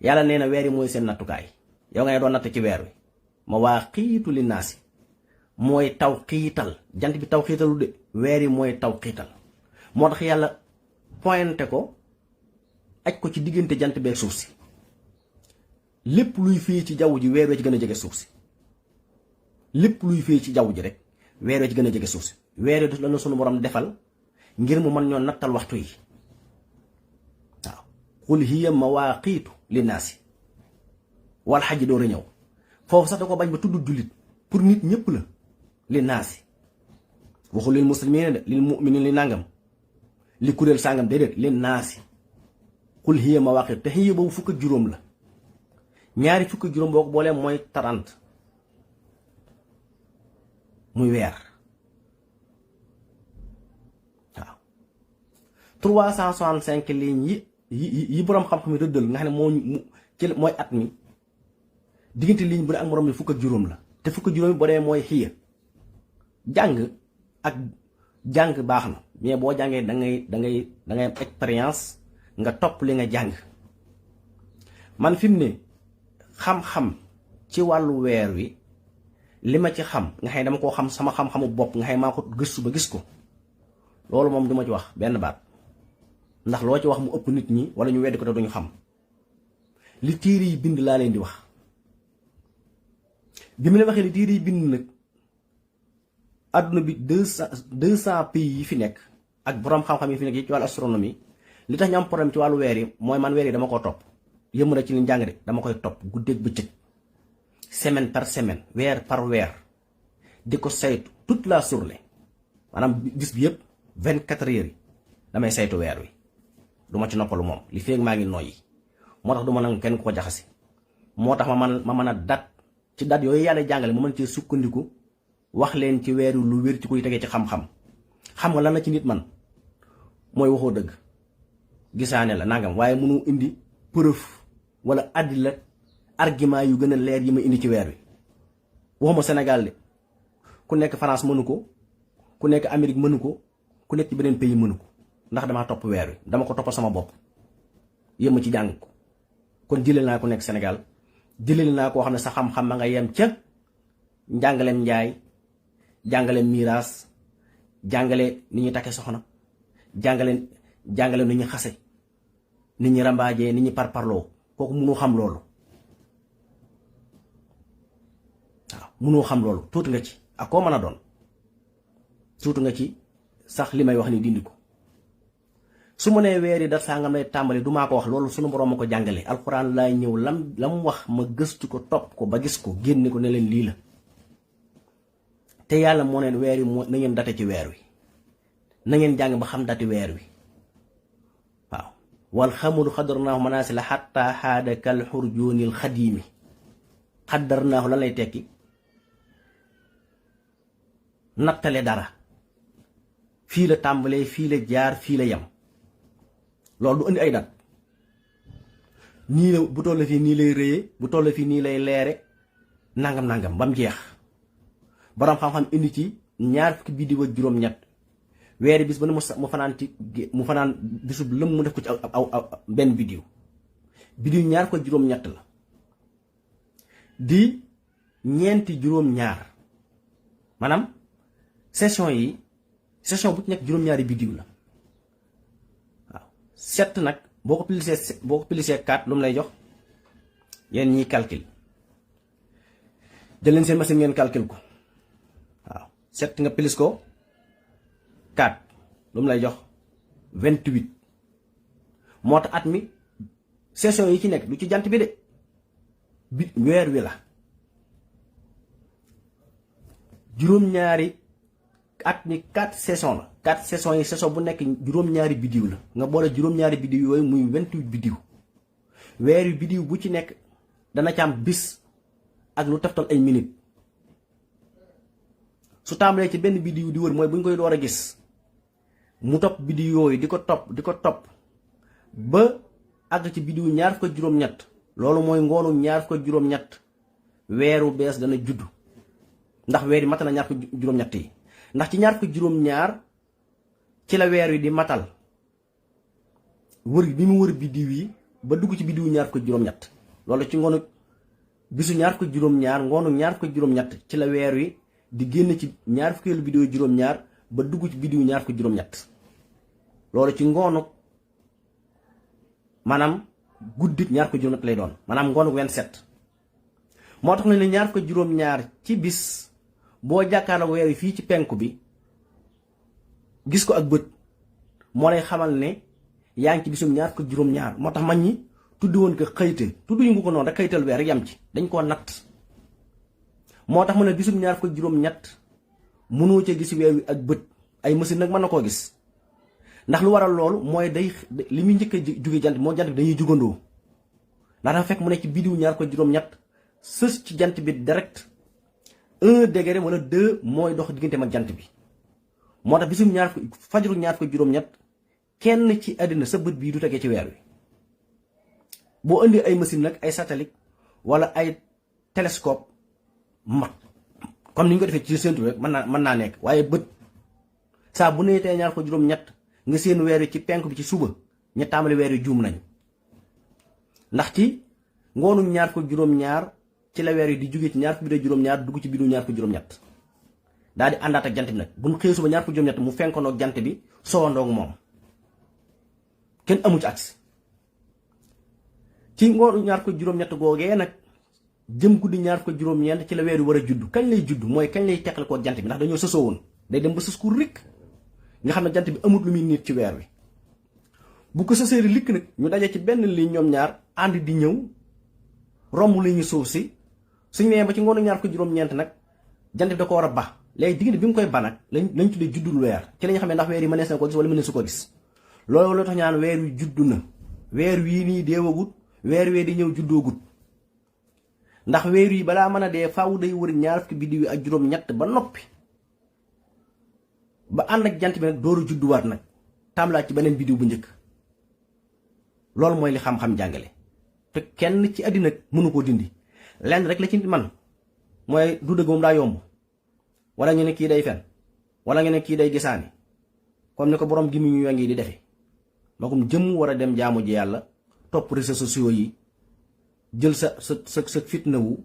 yàlla nee na weer yi mooy seen nattukaay yow nga ne doon natt ci weer wi mawaaqiitu linnaasi mooy taw xiital jant bi taw xiitalu de weer yi mooy taw xiital moo tax yàlla pointé ko aj ko ci diggante jant beeg suuf si lépp luy fii ci jaww ji weer wee ci gën a jege suuf si lépp luy fii ci jaww ji rek weer wee ci gën a jege suuf si weer yi la na sunu borom defal ngir mu mën ñoo nattal waxtu yi waaw qul hiya mawaaqiitu linnaasi wal xajji door a ñëw foofu sax da ko bañ ba tudd jullit pour nit ñëpp la linnaasi waxul lil muslimiina de lil mu'miniin li nangam li kuréel sàngam déedéet linnaasi qul hiya mawaaqiitu te hiya boobu fukk ak juróom la ñaari fukk ak juróom boo ko boolee mooy 30 muy weer waaw 365 lignes yi boroom xam-xam yi rëddal nga xam ne moo ci mooy at mi diggante ligne bu ne ak moroom mi fukk ak juróom la te fukk ak juróom yi boo demee mooy xiya jàng baax na mais boo jàngee dangay am expérience nga topp li nga jàng man fi mu ne xam-xam ci wàllu weer wi li ma ci xam nga xam ne dama koo xam sama xam-xamu bopp nga xam ne maa ko gëstu ba gis ko loolu moom duma ci wax benn baat ndax loo ci wax mu ëpp nit ñi wala ñu weddi ko te duñu xam li téere yi bind laa leen di wax bi mu leen waxee li téere yi bind nag adduna bi 200 pays yi fi nekk ak boroom xam-xam yi fi nekk yi ci wàllu astronomie li tax ñu am problème ci wàllu weer yi mooy man weer yi dama koo topp yëmu rek ci li njàng de dama koy topp guddeeg bëccëg semaine par semaine weer par weer di ko saytu toute la journée maanaam bis bi yëpp 24 heures yi damay saytu weer wi duma ci noppalu moom li feeg maa ngi noyyi moo tax du ma nangu kenn ko jaxasi moo tax ma mën a dat ci dat yooyu yàlla jàngale ma mën cee sukkandiku wax leen ci weer wi lu wér ci kuy tegee ci xam-xam xam nga lan la ci nit man mooy waxoo dëgg gisaane la nangam waaye mënu indi preuve wala addi la argument yu gën a leer yi ma indi ci weer wi waxuma Sénégal de ku nekk France mënu ko ku nekk Amérique mënu ko ku nekk ci beneen pays mënu ko ndax damaa topp weer wi dama ko toppal sama bopp yéem ci jàng ko kon jëlee naa ko nekk Sénégal jëlee naa koo xam ne sa xam-xam ma nga yem ca njàngaleem njaay jàngaleem miiraas jàngale ni ñuy takke soxna jàngale ni ñu xase ni ñu rambaajee ni ñu parparloo kooku mënoo xam loolu waaw mënoo xam loolu tuuti nga ci ak koo mën a doon tuuti nga ci sax li may wax ni dindi ko su ma nee weer yi da sangam lay tàmbali du maa ko wax loolu sunu borom ma ko jàngale alxuraan laay ñëw lam wax ma gëstu ko topp ko ba gis ko génne ko ne leen lii la te yàlla moo neen weer yi moo na ngeen date ci weer wi na ngeen jàng ba xam dati weer wi waaw wal xamul xadarnaahu manaasila xatta xaada kal xurjoonil xadiimi xadarnaahu lan lay tekki nattale dara fii la tàmbalee fii la jaar fii la yem loolu du indi ay dat nii la bu toll fii nii lay rëyee bu toll fii nii lay leere nangam ba mu jeex borom xam-xam indi ci ñaar fukki biddiw ak juróom-ñett weeri bis ba ne mu fanaan ci mu fanaan bisub lëm mu def ko ci aw benn biddiw ñaar ko juróom-ñett la di ñeenti juróom-ñaar maanaam session bu ci nekk juróom-ñaari biddiw la waaw 7 nag boo ko pilisee 4 lu mu lay jox yéen ñiy calcul jël leen seen machine ngeen calcul ko waaw 7 nga pilis ko 4 lu mu lay jox 28 moo tax at mi session yi ci nekk du ci jant bi de bi weer wi la juróom-ñaari at mi 4 saison la 4 saison yi saison bu nekk juróom-ñaari biddiw la nga boole juróom-ñaari biddiw yooyu muy 28 biddiw weer wi biddiw bu ci nekk dana ci am bis ak lu teftal ay minute su tàmbalee ci benn biddiw di wër mooy bu ñu koy door a gis mu topp biddiw yooyu di ko topp ba àgg ci biddiw ñaar ko juróom-ñett loolu mooy ngoonu ñaar ko juróom-ñett weeru bees dana juddu ndax weer yi matal na ñaar ko juróom-ñett yi ndax ci ñaar ko juróom-ñaar ci la weer wi di matal wër bi mu wër biddiw yi ba dugg ci biddiw ñaar ko juróom-ñett loolu ci ngoonu bisu ñaar ko juróom-ñaar ngoonu ñaar ko juróom-ñett ci la weer wi di génn ci ñaar fukkeelu biddiw juróom-ñaar ba dugg ci biddiw ñaar ko juróom-ñett loolu ci ngoonu maanaam guddit ñaar ko juróom-ñett lay doon maanaam ngoonu 27 moo tax na ne ñaar ko juróom-ñaar ci bis boo jàkkaarloo weer wi fii ci penku bi gis ko ak bët moo lay xamal ne yaa ngi ci bisum ñaar ko juróom-ñaar moo tax man ñi tudd woon ko xëyte tudduñu ngi ko noonu rek xëytal weer yam ci dañ koo natt moo tax mu ne bisum ñaar ko juróom-ñett mënoo ca gis weer wi ak bët ay machine nag mën na koo gis ndax lu waral loolu mooy day li muy njëkk a jóge jant bi moo jant bi dañuy jugandoo ndax dafa fekk mu nekk ci biddiw ñaar ko juróom-ñett sës ci jant bi direct 1 degré wala 2 mooy dox digganteem ak jant bi moo tax bisum fajaru ñaar ko juróom-ñett kenn ci àddina sa bët bii du tegee ci weer wi boo indi ay machine nag ay satellite wala ay télescope mat comme ni ñu ko defee ci séntu rek mën naa nekk waaye bët saa bu neetee ñaar ko juróom-ñett nga seen weer wi ci penk bi ci suba ña tàmbali weer wi juum nañ ndax ci ngoonu ñaar ko juróom-ñaar ci la weer wi di jóge ci ñaar ko biddiw juróom-ñaar dugg ci biddiw ñaar ko juróom-ñett daal di àndaat ak jant bi nag bu ñu xëyee suba ñaar ko juróom-ñett mu fenkoondoog jant bi sowandoog moom kenn amu ci agsi ci ngoonu ñaar ko juróom-ñett googee nag jëm guddi ñaar ko juróom-ñeent ci la weer wi war a judd kañ lay judd mooy kañ lay teqal koo jant bi ndax dañoo sësoo woon day dem ba sës ku rikk nga xam ne jant bi amut lu muy nit ci weer wi bu ko sësee likk nag ñu daje ci benn ligne ñoom ñaar ànd di ñëw romb li ñu suuf si suñu nee ba ci ngoonu ñaar ko juróom-ñeent nag jant bi da ko war a ba léegi diggante bi mu koy ba nag lañ tuddee juddul weer ci la ñu xam ne ndax weer yi mënees na ko gis wala mënees su ko gis loolu la tax ñaan weer wi juddu na weer wii nii deewagut weer wee di ñëw juddoogut ndax weer yi balaa mën a dee faaw day wër ñaar fukki biddiw yi ak juróom-ñett ba noppi ba ànd ak jant bi nag dooru judduwaat nag tàmbalaat ci beneen biddiw bu njëkk loolu mooy li xam-xam jàngale te kenn ci àddina mënu koo dindi lenn rek la ci man mooy du dëgg moom daa yomb wala ñu ne kii day fen wala ñu ne kii day gisaani comme ni ko borom gi mu ñu ngi di defe magum jëm war a dem jaamu ji yàlla topp réseaux sociaux yi jël sa fitnawu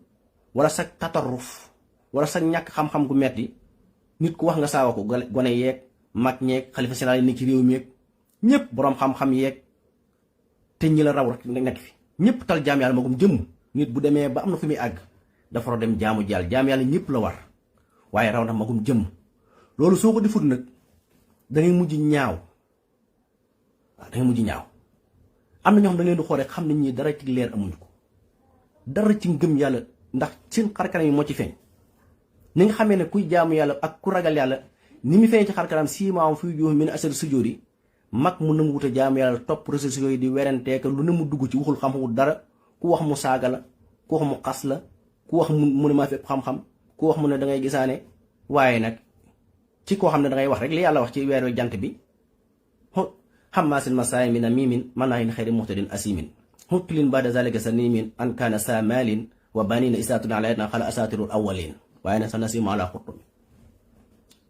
wala sa tatarruf wala sa ñàkk xam-xam gu metti nit ku wax nga saawa ko gone yeeg mag ñeeg xalifa général yi nekk ci réew mi yeeg ñëpp boroom xam-xam yeeg te ñi la raw rek nekk fi ñëpp tal jaam yàlla magum jëm nit bu demee ba am na fu muy àgg dafa war a dem jaamu ji yàlla jaam yàlla ñëpp la war waaye raw na magum jëm loolu soo ko defut nag dangay mujj ñaaw waaw dangay mujj ñaaw am na ñoo xam da leen di xool rek xam nañ ñi dara ci leer amuñu ko dara ci ngëm yàlla ndax seen xarkanam yi moo ci feeñ ni nga xamee ne kuy jaamu yàlla ak ku ragal yàlla ni mu feeñ ci xarkanam siimaam fuy juux min asar sujjóot yi mag mu nangu wut a jaamu yàlla topp réseaux sociaux yi di werenteeka lu ne mu dugg ci waxul xam-xamul dara ku wax mu saaga la ku wax mu xas la ku wax mu ne maa fépp xam-xam ku wax mu ne da ngay gisaane waaye nag ci koo xam ne da ngay wax rek li yàlla wax ci weer wi jant bi xamaasin masaayin bi na miimin mën naa yin xëyri muxtadin asimin xutlin baada zalika sa niimin an kaana sa maalin wa banina isaatuna alayna xala asaatirul awwalin waaye nag sa nasimu ala xurtumi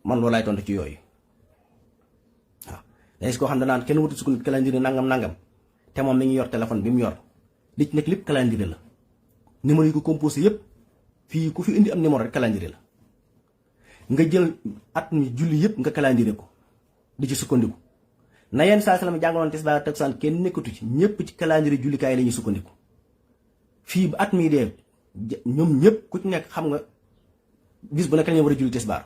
man loolu laay tontu ci yooyu waaw léegi koo xam ne naan kenn wutu sukk nit calendrier nangam te moom mi ngi yor téléphone bi mu yor li ci nekk lépp calendrier la numéro yi ko composé yépp fii ku fi indi am numéro rek calendrier la nga jël at mi julli yépp nga calendrier ko di ci sukkandiku na yenn saa salaam jàngaloon tisbaar takkusaan kenn nekkatu ci ñëpp ci calendrier jullikaay la ñuy sukkandiku fii ba at mi dee ñoom ñëpp ku ci nekk xam nga bis bu nekk kañ lañu war a julli tisbaar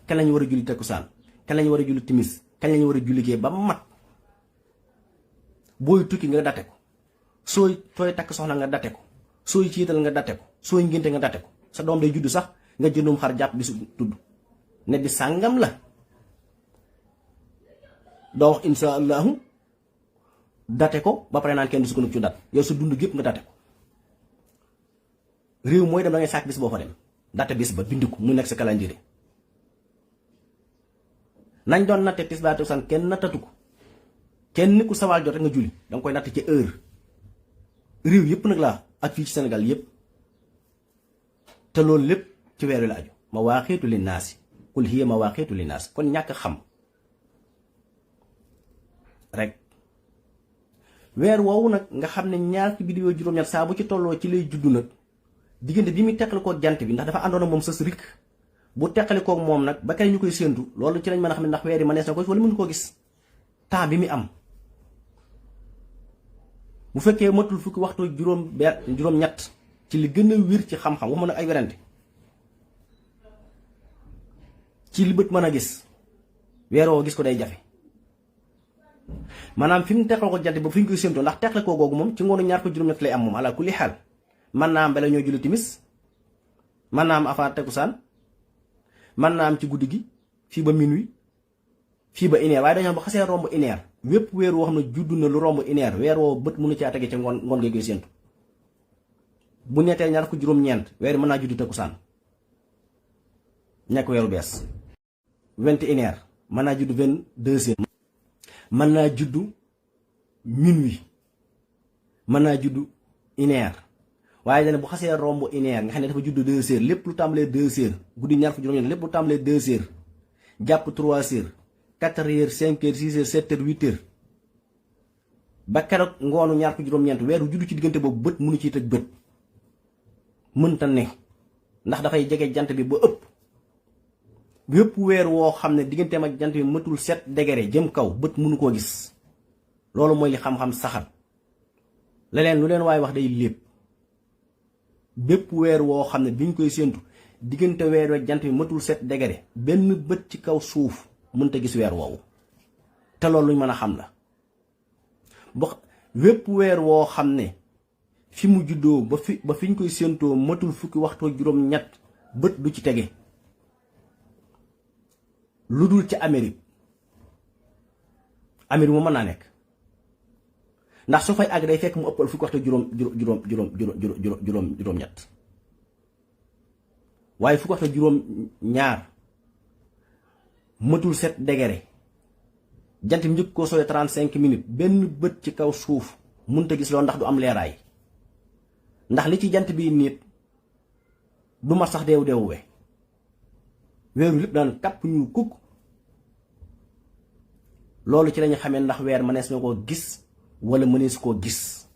kañ lañu war a julli takkusaan kañ lañu war a julli timis kañ lañu war a julli gee ba mat booy tukki nga date ko sooy takk soxna nga date ko sooy ciital nga date ko sooy ngénte nga date ko sa doom day juddu sax nga jëndum xar jàpp bisu tudd ne bi sàngam la doo wax insha allahu date ko ba pare naan kenn du sukkandiku ci dat yow sa dund gépp nga date ko réew mooy dem da ngay sàkk bis boo fa dem date bis ba bind ko mu nekk sa calendrier nañ doon natte tisbaar takkusaan kenn nattatu ko kenn ku sawaal jot rek nga julli danga koy natt ci heure réew yépp nag laa ak fii ci Sénégal yépp te loolu lépp ci weer wi la aju mawaaqiitu linnaasi qul hiya mawaaqiitu linnaas kon ñàkk xam rek weer woowu nag nga xam ne ñaar ci biddiw juróom-ñett saa bu ci tolloo ci lay juddu nag diggante bi muy teqali koog jant bi ndax dafa àndoon ak moom sës rik bu teqali koog moom nag ba kay ñu koy séentu loolu ci lañ mën a xam ne ndax weer yi mënees na ko wala mënu koo gis temps bi muy am bu fekkee matul fukki waxtu juróom-ñett ci li gën a wér ci xam-xam waxuma nag ay werante ci li bët mën a gis weer woo gis ko day jafe maanaam fi mu teqal ko jant ba fi ñu koy séentoo ndax teqale koo googu moom ci ngoonu ñaar ko juróom-ñett lay am moom ala kulli xaal mën naa am bala ñoo julli timis mën naa am avant takkusaan mën naa am ci guddi gi fii ba minuit fii ba une heure waaye dañoo ba xasee romb une heure wépp weer woo xam ne judd na lu romb une heure weer woo bët mënu caa tege ca ngoon ngay koy séentu bu ñettee ñaar ko juróom-ñeent weer mën naa juddu takkusaan nekk weeru bees 21 heures mën naa judd 22 heures mën naa juddu minuit mën naa juddu une heure waaye dana bu xasee romb une heure nga xam ne dafa juddu 2 heures lépp lu tàmbalee 2 heures guddi ñaar ko juróom-ñeent lépp lu tàmbalee 2 heures jàpp 3 heures 4 heures 5 heures 6 heures 7 heures 8 heures ba keroog ngoonu ñaar ko juróom-ñeent weeru juddu ci diggante boobu bët mënu ciy tëj bët mënta ne ndax dafay jege jant bi ba ëpp bépp weer woo xam ne digganteem ak jant bi matul 7 degré jëm kaw bët mënu koo gis loolu mooy li xam-xam saxal leneen lu leen waaye wax day lépp bépp weer woo xam ne biñ koy séentu diggante weer wek jant bi matul 7 degré benn bët ci kaw suuf mënta gis weer woowu te loolu luñ mën a xam la wépp weer woo xam ne fi mu juddoo ba fi ñu koy séentoo matul fukki waxtu juróom-ñett bët du ci tege lu dul ci Amérique Amérique moom mën naa nekk ndax su fay àgg day fekk mu ëppal fukki waxtu juróom-ñett waaye fukki waxtu juróom-ñaar mëtul 7 degré jant bi njëkk koo sooyee 35 minutes benn bët ci kaw suuf mënut a gis loolu ndax du am leeraay ndax li ci jant bi nit du mat sax deewu we weeru lépp daan kàpp ñu kukk loolu ci lañu xamee ndax weer mënees na koo gis wala mënees koo gis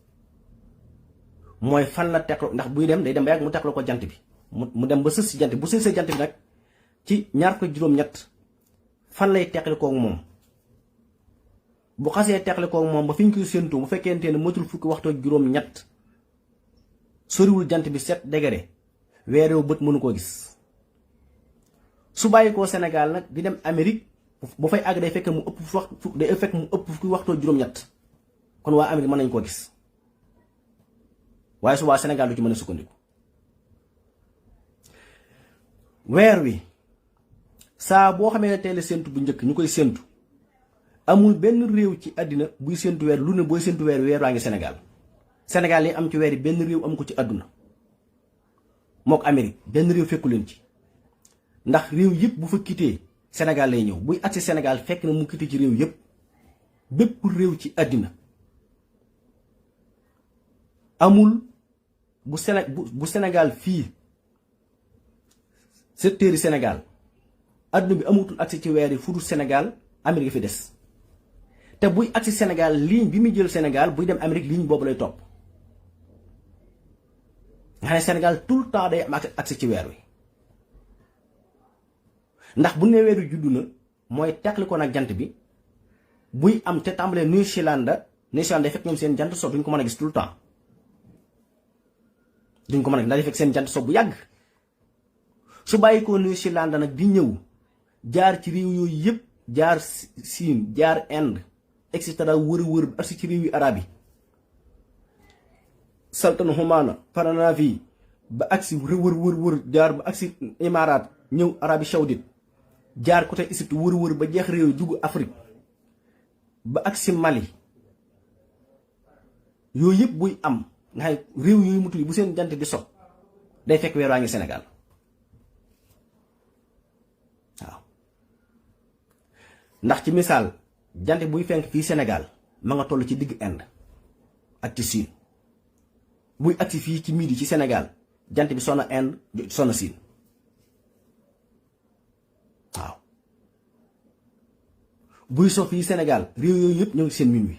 mooy fan la teqlu ndax buy dem day dem ba yàgg mu teqlu ko jant bi mu dem ba sës si jant bi bu sësee jant bi nag ci ñaar ko juróom-ñett fan lay teqli koog moom bu xasee teqli koog moom ba fi ñu koy séentu bu fekkente ne matul fukki waxtu ak juróom-ñett soriwul jant bi 7 degré weer yow bët mënu koo gis su bàyyi koo Sénégal nag di dem Amérique bu fay àgg day fekk mu ëpp fukki waxtu ak juróom-ñett kon waa Amérique mën nañ koo gis waaye su waa Sénégal du ci mën a sukkandiku weer wi saa boo xamee ne teel a séentu bu njëkk ñu koy séentu amul benn réew ci àddina buy séentu weer lu ne booy séentu weer waa ngi Sénégal Sénégal li am ci weer yi benn réew amu ko ci àdduna mook Amérique benn réew fekku leen ci ndax réew yëpp bu fa quitté Sénégal lay ñëw buy agsi Sénégal fekk na mu quitté ci réew yëpp bépp réew ci àddina amul bu Sénégal fii secteur yi Sénégal àdduna bi amutul agsi ci weer yi fu dul Sénégal Amérique fi des te buy agsi Sénégal ligne bi muy jël Sénégal buy dem Amérique ligne boobu lay topp nga xam ne Sénégal tout le temps day am agsi ci weer wi ndax bu ne weeru juddu na mooy teqli ko nag jant bi buy am te tàmbalee New Zealand day fekk ñoom seen jant so duñ ko mën a gis tout le temps duñ ko mën a gis ndax day fekk seen jant so bu yàgg su bàyyi ko New Zealand nag di ñëw jaar ci réew yooyu yëpp jaar Siin jaar Inde et cetera wër ba agsi ci réew yi arab yi Sultan Oman Paranaafi ba agsi wër jaar ba agsi Imaaraat ñëw Arabie Saoudite jaar côté Égypte wër ba jeex réew yi dugg Afrique ba agsi Mali yooyu yëpp buy am nga xam réew yooyu mu tudd bu seen jant di so day fekk weer waa ngi Sénégal waaw ndax ci misaal jant buy fenk fii Sénégal ma nga toll ci digg Inde ak ci Siin buy agsi fii ci midi ci Sénégal jant bi sonna Inde sonna Siin waaw buy so fii Sénégal réew yooyu yëpp ñoo ngi seen minuit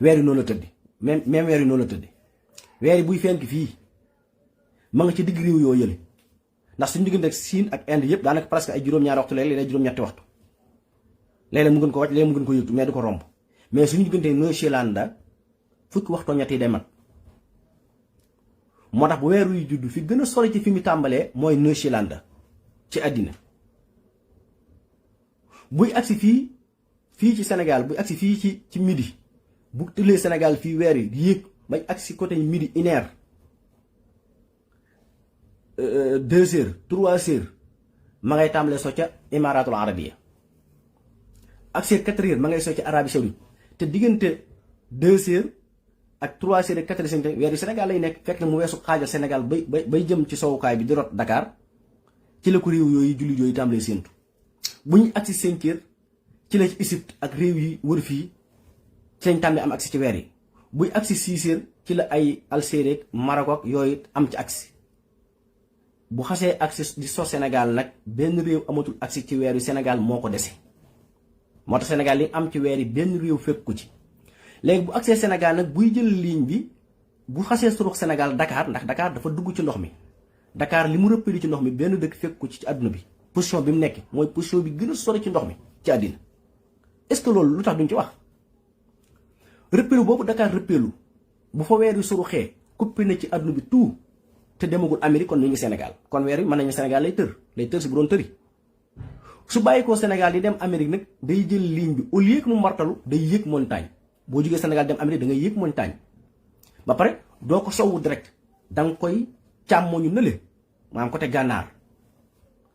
weer yi noonu la tëdd même weer yi noonu la tëdd weer yi buy fenk fii ma nga ci digg réew yoo yële ndax suñu diggante ak Siin ak Inde yëpp daanaka presque ay juróom-ñaari waxtu léeg-léeg juróom-ñetti waxtu léeg-léeg mu gën ko wàcc léeg-léeg mu gën ko yëgtu mais du ko romb mais suñu diggante New Zealand fukki waxtoo ñett yi day mat moo tax bu weer yu judd fi gën a sori ci fi mu tàmbalee mooy New Zealand ci àddina buy agsi fii ci Sénégal buy agsi fii ci midi bu tëlee Sénégal fii weer yi di yéeg bañ agsi côté midi 1h 2h 3h ma ngay tàmbalee so ca Imaaratul Arabiya agsi 4h ma ngay so ca Arabie Saoudite te diggante 2h ak 3h ak 4h weer yi Sénégal lay nekk fekk na mu weesu xaajal Sénégal bay jëm ci sowukaay bi di rot Dakar ci la ko réew yooyu jullit yooyu tàmbalee séentu bu ñu agsi 5h ci la ci Égypte ak réew yi wër fii ci lañ tàmbalee am agsi ci weer yi buy agsi 6h ci la ay Algérie Maroc ak yooyu am ci agsi bu xasee agsi di so Sénégal nag benn réew amatul agsi ci weer yi Sénégal moo ko dese moo tax Sénégal li am ci weer yi benn réew fekk ko ci léegi bu agsee Sénégal nag buy jël ligne bi bu xasee surux Sénégal Dakar ndax Dakar dafa dugg ci ndox mi Dakar li mu rëppali ci ndox mi benn dëkk fekk ko ci àdduna bi position bi mu nekk mooy position bi gën a sori ci ndox mi ci àddina est-ce que loolu lu tax duñ ci wax rëppelu boobu Dakar rëppelu bu fa weer wi suruxee coupé na ci àdduna bi tout te demagul Amérique kon ñu ngi Sénégal kon weer wi mën nañu Sénégal lay tër si bu doon tëri su bàyyi ko Sénégal yi dem Amérique nag day jël ligne bi au lieu que mu martalu day yéeg montagne boo jógee Sénégal dem Amérique da ngay yéeg montagne ba pare doo ko sowwu direct da nga koy càmmoñu nële maanaam côté gànnaar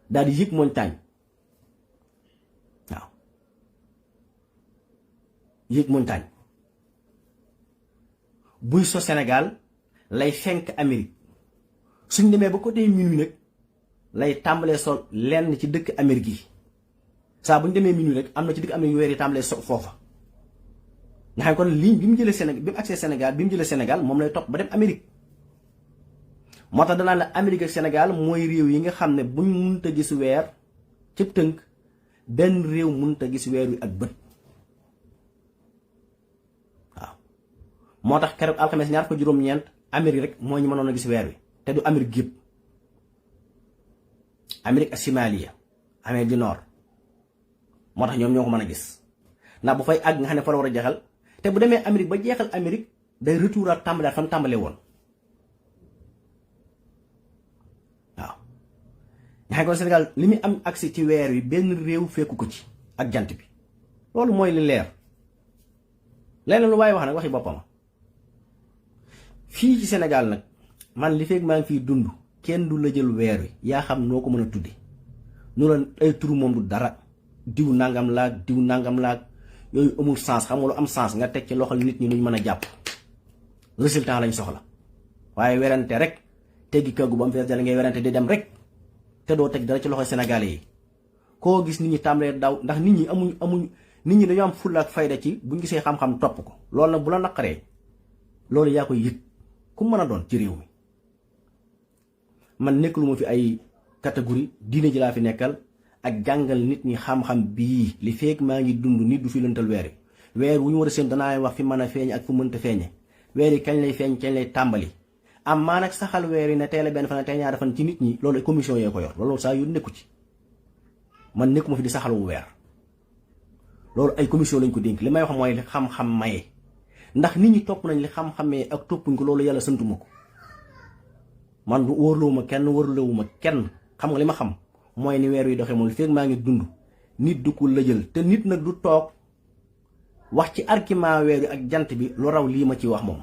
daal di yéeg montagne waaw yéeg montagne buy so Sénégal lay fenk Amérique suñ demee ba côté minuit nag lay tàmbalee sol lenn ci dëkk Amérique yi saa bu ñu demee minuit rek am na ci dëkk Amérique yu weer yi tàmbalee so foofa nga xam kon ligne bi mu jëlee Sénégal bi mu agsee Sénégal bi mu jëlee Sénégal moom lay topp ba dem Amérique moo tax danaa la Amérique ak Sénégal mooy réew yi nga xam ne buñ mënut a gis weer ci tënk benn réew mënut a gis weer wi ak bët waaw moo tax keroog alxames ñaar ko juróom-ñeent Amérique rek moo ñu mënoon a gis weer wi te du Amérique yëpp Amérique Asimalia Amérique du Nord moo tax ñoom ñoo ko mën a gis ndax bu fay àgg nga xam ne fa la war a jeexal te bu demee Amérique ba jeexal Amérique day retouraat tàmbalaat fa mu tàmbalee woon waaw nga xam ne kon Sénégal li muy am accès ci weer wi benn réew fekku ko ci ak jant bi loolu mooy li leer leneen lu waaye wax nag waxi boppam fii ci Sénégal nag man li fekk maa ngi fiy dund kenn du la jël weer wi yaa xam noo ko mën a tudde nu la ay turu moom du dara diw nangam laag yooyu amul sens. xam nga lu am sens nga teg ci loxol nit ñi luñ mën a jàpp résultat lañ soxla waaye werante rek teggi kàggu ba mu fees dal ngay werante di dem rek te doo teg dara ci loxoy Sénégalais yi koo gis nit ñi tàmbalee daw ndax nit ñi amuñ nit ñi dañoo am fulla ak fayda ci buñ gisee xam-xam topp ko loolu nag bu la naqaree loolu yaa koy yëg ku mën a doon ci réew mi man nekk lu ma fi ay catégorie diine ji laa fi nekkal ak jàngal nit ñi xam-xam bii li fekk maa ngi dund nit du fi lëntal weer wu ñu war a seen danaa wax fi mën a feeñ ak fu mënta feeñe weer yi kañ lay feeñ kañ lay tàmbali am maa nag saxal weer yi ne tey la benn fan tey ñaari fan ci nit ñi loolu commission yee ko yor loolu saa yu nekku ci man nekkuma fi di saxalu weer loolu ay commission lañ ko dénk li may wax mooy li xam-xam maye ndax nit ñi topp nañ li xam-xamee ak toppuñ ko loolu yàlla santuma ko man wóorluwuma kenn wóorluwuma kenn xam nga li ma xam mooy ni weer wi doxee moom li fekk maa ngi dund nit du ko lëjal te nit nag du toog wax ci argument weer wi ak jant bi lu raw lii ma ci wax moom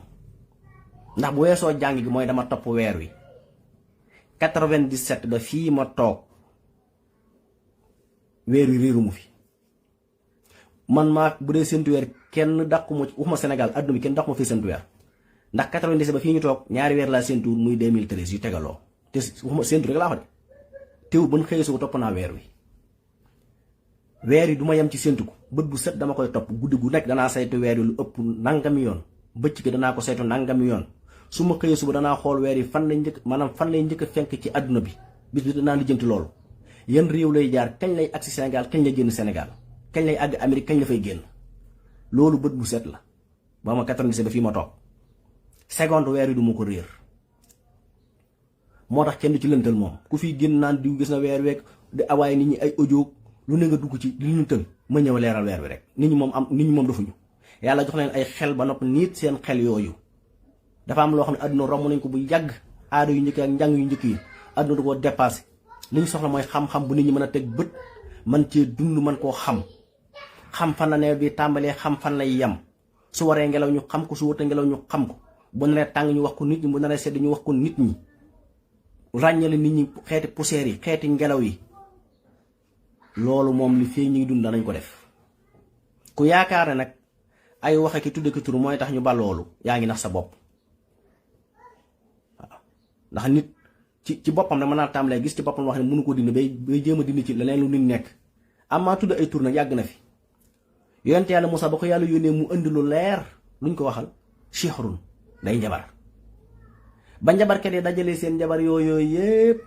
ndax bu weesoo jàng gi mooy dama topp weer wi 97 ba fii ma toog weer wi réeru mu fi man maa bu dee séntu weer kenn dàqu ma ci waxuma Sénégal adduna bi kenn dàqu ma fi séntu weer ndax 97 ba fii ñu toog ñaari weer laa séntu muy 2013 yu tegaloo te waxuma séntu rek laa wax de teewul ba ñu xëyee su ko topp naa weer wi weer yi du ma yem ci séntu ko bët bu set dama koy topp guddi gu nekk danaa saytu weer yi lu ëpp nangami yoon bëcc gi danaa ko saytu nangami yoon su ma xëyee suba danaa xool weer yi fan lay njëkk maanaam fan lay njëkk a fenk ci àdduna bi bis bi danaa lijjanti loolu yan réew lay jaar kañ lay agsi Sénégal kañ lay génn Sénégal kañ lay àgg Amérique kañ la fay génn loolu bët bu set la ba ma 97 ba fii ma toog seconde weer yi du ma ko réer moo tax kenn du ci lëntal moom ku fi génn naan diw gis na weer week di awaay nit ñi ay audio lu ne nga dugg ci li ñu tël ma ñëw leeral weer wi rek nit ñi moom defuñu yàlla jox leen ay xel ba nopp nit seen xel yooyu dafa am loo xam ne àdduna romb nañ ko bu yàgg aada yu njëkk ak njàng yu njëkk yi àdduna du ko dépassé li ñu soxla mooy xam-xam bu nit ñi mën a teg bët man cee dund man koo xam fan la nawet bi tàmbalee xam fan lay yem su waree ngelaw ñu xam ko su wutee ngelaw ñu xam ko bu naree tàng ñu wax ko nit ñi bu naree sedd ñu wax ko nit ñi ràññale nit ñi xeeti poussière yi xeeti ngelaw yi loolu moom li fii ñu ngi dund danañ ko def ku yaakaar ne nag ay waxe ki tudde ki tur mooy tax ñu ba loolu yaa ngi nax sa bopp waaw ndax nit ci boppam nag mën naa tàmbalee gis ci boppam wax ne mënu ko dindi bay jéem a dindi ci leneen lu nit nekk amaa tudd ay tur nag yàgg na fi yonent yàlla Moussa ba ko yàlla yónnee mu indi lu leer luñ ko waxal sihrun day njabar ba njabarkat yi dajalee seen njabar yooyu yépp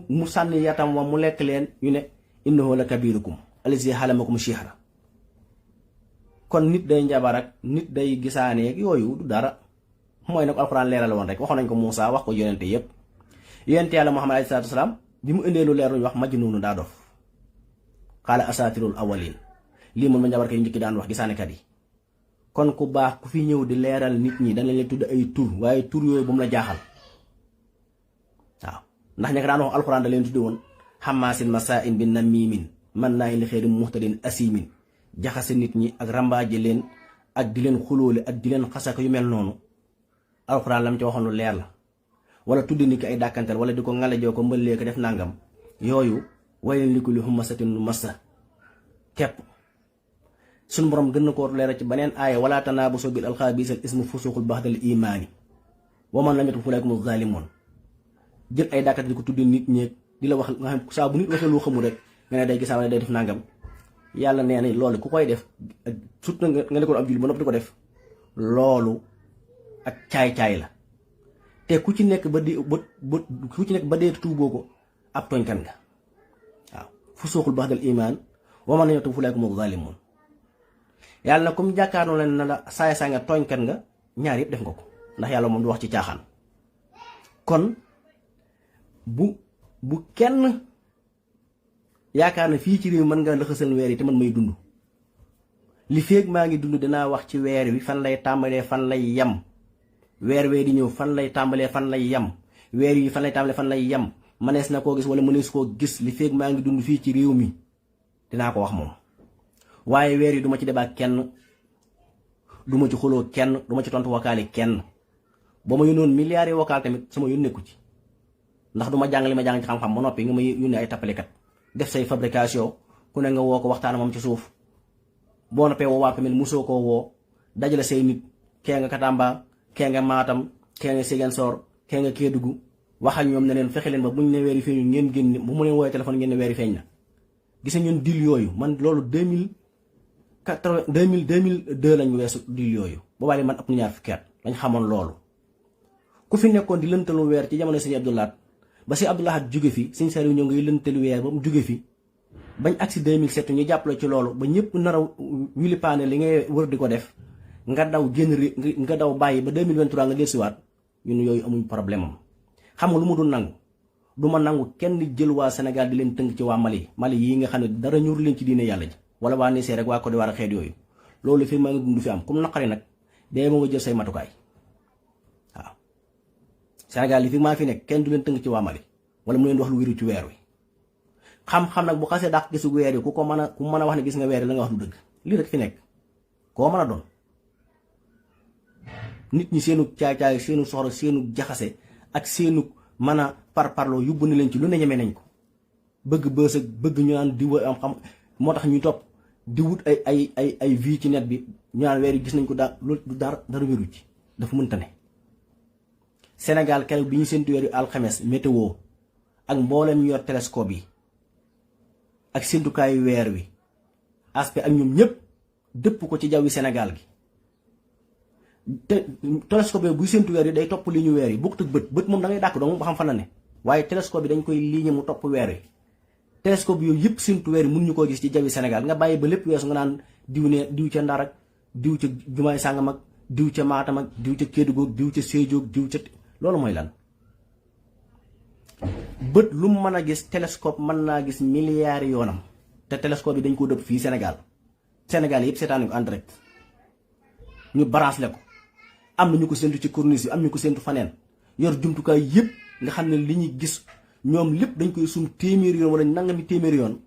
mu sànni yatam wa mu lekk leen ñu ne innahu la kabirukum allazi halamakum sihra kon nit day njabar ak nit day gisaaneeg yooyu du dara mooy nag alxuraan leeral woon rek waxoon nañ ko Moussa wax ko yonente yépp yonente yàlla Muhammad alayhi salaatu wasalaam bi mu indee lu leer luñ wax majnuunu daa dof xaala asaatirul awalin lii moom ma njabarkat yi njëkki daan wax gisaanekat yi kon ku baax ku fi ñëw di leeral nit ñi dañ leen tudd ay tur waaye tur yooyu bu mu la jaaxal waaw ndax ña ko daan wax alxuraan da leen tudde woon xamaasin masaa'in bi namimin man naa indi xeeri muxtadin asimin jaxase nit ñi ak rambaaje leen ak di leen xulóole ak di leen xasaka yu mel noonu alxuraan lam ci waxoon lu leer la wala tudde nit ki ay dàkkantal wala di ko ngalajoo ko mbëllee ko def nangam yooyu waylun li kulli humazatin lumaza kepp suñu borom gën na koo leeral ci beneen aaya wala tanaabasu bil alqaabi bi'sal ismu fusuuqun ba'dal iimaani wa man lam yatub fa ulaa'ika humu zaalimuun. jël ay dàkkat di ko tuddi nit ñeeg di la wax nga xam saa bu nit waxee loo xamul rek nga ne day gisaa ne day def nangam yàlla nee na loolu ku koy def surtout nga nekkoon ab julli ba noppi di ko def loolu ak caay-caay la te ku ci nekk ba dee tuuboo ko ab tooñkan nga waaw fusuuqun ba'dal iimaan wa man lam yatub fa ulaa'ika humu zaalimuun. yàlla na comme jàkkaarloo leen na la saay saa nga tooñkat nga ñaar yëpp def nga ko ndax yàlla moom du wax ci caaxaan. kon bu kenn yaakaar na fii ci réew mën nga lëxasal weer yi te man may dund li feeg maa ngi dund dinaa wax ci weer wi fan lay tàmbalee fan lay yem weer wee di ñëw fan lay tàmbalee fan lay yem weer yi fan lay tàmbalee fan lay yem mënees na koo gis wala mënees koo gis li feeg maa ngi dund fii ci réew mi dinaa ko wax moom. waaye weer yi duma ci débat kenn duma ci xuloo kenn duma ci tontu wakaale kenn ba ma yónnoon milliards yi wakaal tamit sama yoon nekku ci ndax duma jàng li ma jàng ci xam-xam ba noppi nga ma yónnee ay tappalekat def say fabrication ku ne nga woo ko waxtaan moom ci suuf boo noppee woo waa tamit musoo koo woo dajale say nit kee nga Katamba kee nga Matam kee nga Ziguinchor kee nga Kédougou wax ak ñoom ne leen fexe leen ba buñ ne weer yi feeñu ngeen génn bu mu leen woowee téléphone ngeen ne weer yi feeñ na. gis nga ñun dil yooyu man loolu 2002 lañu weesu dil yooyu boobaa man ëpp na ñaar fukki at lañ xamoon loolu ku fi nekkoon di lëntalu weer ci jamono sëñ Abdou Lahad ba si Abdou Lahad jóge fi sëñ Saliou ñëw ngay lëntalu weer ba mu jóge fi bañ agsi 2007 ñu jàppale ci loolu ba ñëpp nar a wili paane li ngay wër di ko def nga daw génn nga daw bàyyi ba 2023 nga dellusiwaat ñun yooyu amuñ problème am. xam nga lu mu dul nangu du ma nangu kenn jël waa Sénégal di leen tënk ci waa Mali yi nga xam ne dara ñur leen ci diine yàlla ji wala waa Niger rek waa Côte d'Ivoire xeet yooyu loolu fi ma ngi dund fi am comme naqari nag dee moo nga jël say matukaay waaw. Sénégal li fi maa fi nekk kenn du leen tënk ci waa Mali wala mu leen wax lu wéru ci weer wi xam-xam nag bu xasee dàq gisu weer yi ku mën a wax ne gis nga weer yi la nga wax lu dëgg lii rek fi nekk koo mën a doon. nit ñi seenu caay-caay seenu soxla seenu jaxase ak seenu mën a parloo yóbbu na leen ci lu ne ñeme nañ ko bëgg bës ak bëgg ñu naan diw am xam moo tax ñu topp di wut ay vie ci net bi ñu naan weer yi gis nañ ko loolu du dara wéru ci dafa mënta ne. Sénégal keroog bi ñu séntu weer yu alxames météo ak mboolem ñu yor télescope yi ak séntukaayu weer wi aspect ak ñoom ñëpp dëpp ko ci jaww yi Sénégal gi te télescope buy séntu weer yi day topp li ñu weer yi bokkut ak bët moom da ngay dàkk dong ba xam fan la ne waaye télescope bi dañ koy ligne mu topp weer wi. télescope yooyu yëpp séntu weer yi mënuñu koo gis ci jaww yi Sénégal nga bàyyi ba lépp weesu nga naan diw ca Ndar ak diw ca Jumaay Sàngam ak diw ca Matam ak diw ca Kédougou diw ca Sédhiou diw ca loolu mooy lan. bët lu mu mën a gis télescope mën naa gis milliards yoonam te télescope yi dañ koo dëpp fii Sénégal yëpp seetaan ko en direct ñu branché ko am na ñu ko séntu ci corniche bi am ñu ko séntu faneen yor jumtukaay yëpp nga xam ne li ñuy gis ñoom lépp dañ koy sum téeméeri yoon wala nangami téeméeri yoon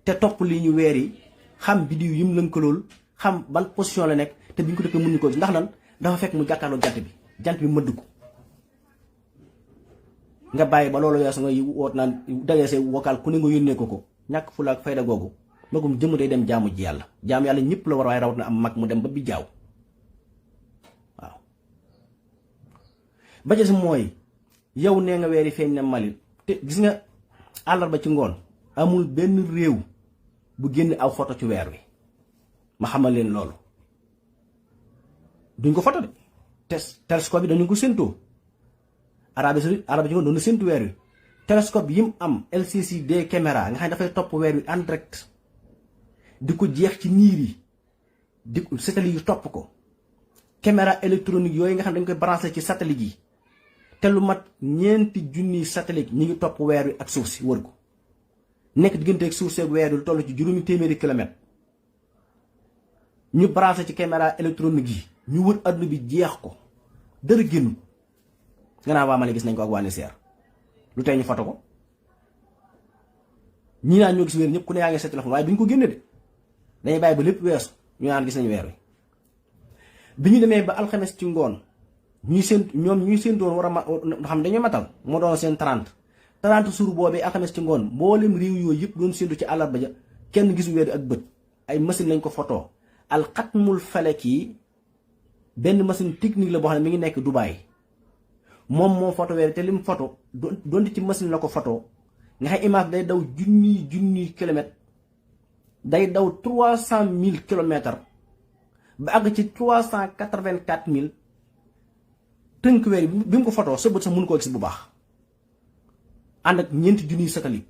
te topp li ñu weer yi xam biddiw yi mu lënkalool xam ban position la nekk te bi ñu ko defee mënuñu ko gis ndax lan dafa fekk mu jàkkaarloo jant bi mëdd ko nga bàyyi ba loolu weesu nga woot naan dagee say vocal ku ne nga yónnee ko ñàkk fu la ak fayda googu magum jëmm day dem jaamu ji yàlla jaamu yàlla ñëpp la war waaye rawat na am mag mu dem ba bi jaaw waaw. ba ci mooy yow nee nga weeri feeñ na Mali te gis nga àllarba ci ngoon amul benn réew bu génn aw photo ci weer wi ma xamal leen loolu duñ ko photo de télescope bi dañu ko séentoo Arabie Saoudite ci ngoon doon na séentu weer wi télescope yi mu am LCD caméra nga xam ne dafay topp weer wi en direct di ko jeex ci niir yi di ko satellite yi topp ko caméra électronique yooyu nga xam ne dañ koy branché ci satellite yi te lu mat 4 satellite ñi ngi topp weer wi ak suuf si wër ko nekk diggante ak suuf si ak weer wi lu toll ci 800 kilomètres ñu branché ci caméra électronique yi ñu wër adduna bi jeex ko dara génn nga naa waa Mali gis nañ ko ak waa Niger lu tey ñu foto ko ñii naan ñoo gis weer ñëpp ku ne yaa ngi sa téléphone waaye duñ ko génne de dañuy bàyyi ba lépp weesu ñu naan gis nañu weer wi bi ñu demee ba alxames ci ngoon ñuy séentoon war a xam dañoo matal moo doon seen 30 suur boobee alxames ci ngoon mboolem réew yooyu yëpp doon séentu ci àllarba ja kenn gisu weer ak bët ay machine lañ ko photo al xatmul falaki benn machine technique la boo xam ne mi ngi nekk Dubaï moom moo photo weer te lim photo doon ci machine la ko photo nga xam image day daw junniy kilomètres day daw 300 000 kilomètres ba àgg ci 384 000 tënk weer bi mu ko photo sa bët sax mënu koo gis bu baax ànd ak ñeenti junniy satellite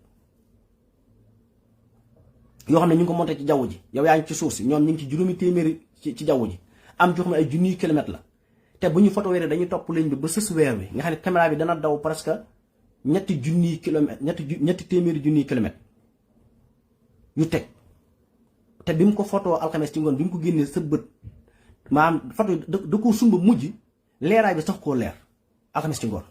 yoo xam ne ñu ngi ko monté ci jaww ji yow yaa ngi ci suuf si ñoom ñu ngi ci juróomi téeméeri ci jaww ji am joo xam ne ay junniy kilomètres la te bu ñu photo weer dañuy topp ligne bi ba sës weer wi nga xam ne caméra bi dana daw presque ñetti junniy kilomètres ñetti téeméeri junniy kilomètres yu teg te bi mu ko photo alxames ci ngoon bi mu ko génnee sa bët maanaam photo da koo sumba mujj leeraay bi sax koo leer alxames ci ngoon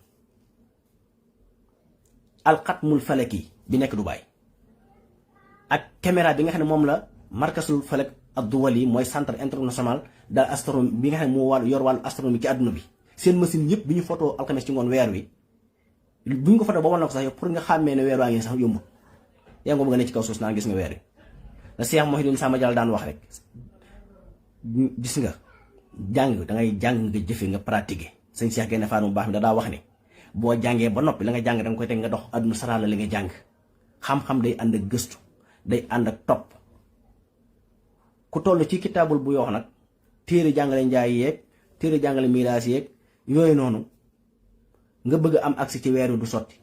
alxatmul falaki bi nekk Dubaï ak caméra bi nga xam ne moom la markasul falak ad-duwali mooy centre international de astronomie bi nga xam ne moo yor wàllu astronomie ci àdduna bi seen machine yëpp bi ñu photo alxames ci ngoon weer wi bu ñu ko photo ba wan na ko sax yow pour nga xàmmee ne weer waa ngi sax yombut yaa ngi nga ne ci kaw suuf naan gis nga weer wi la Cheikh Mouhidine Samba Diallo daan wax rek gis nga jàng dangay jàng nga jëfe nga pratiquer sëñ Cheikh Gaïndé Fatma bu baax mi da daa wax ne boo jàngee ba noppi la nga jàng danga koy teg nga dox àdduna sara la li nga jàng xam-xam day ànd ak gëstu day ànd ak topp ku toll ci kitaabul bu yoo nag téere jàngale njaay yeeg téere jàngale miraas yeeg yooyu noonu nga bëgg am accès ci weer wi du sotti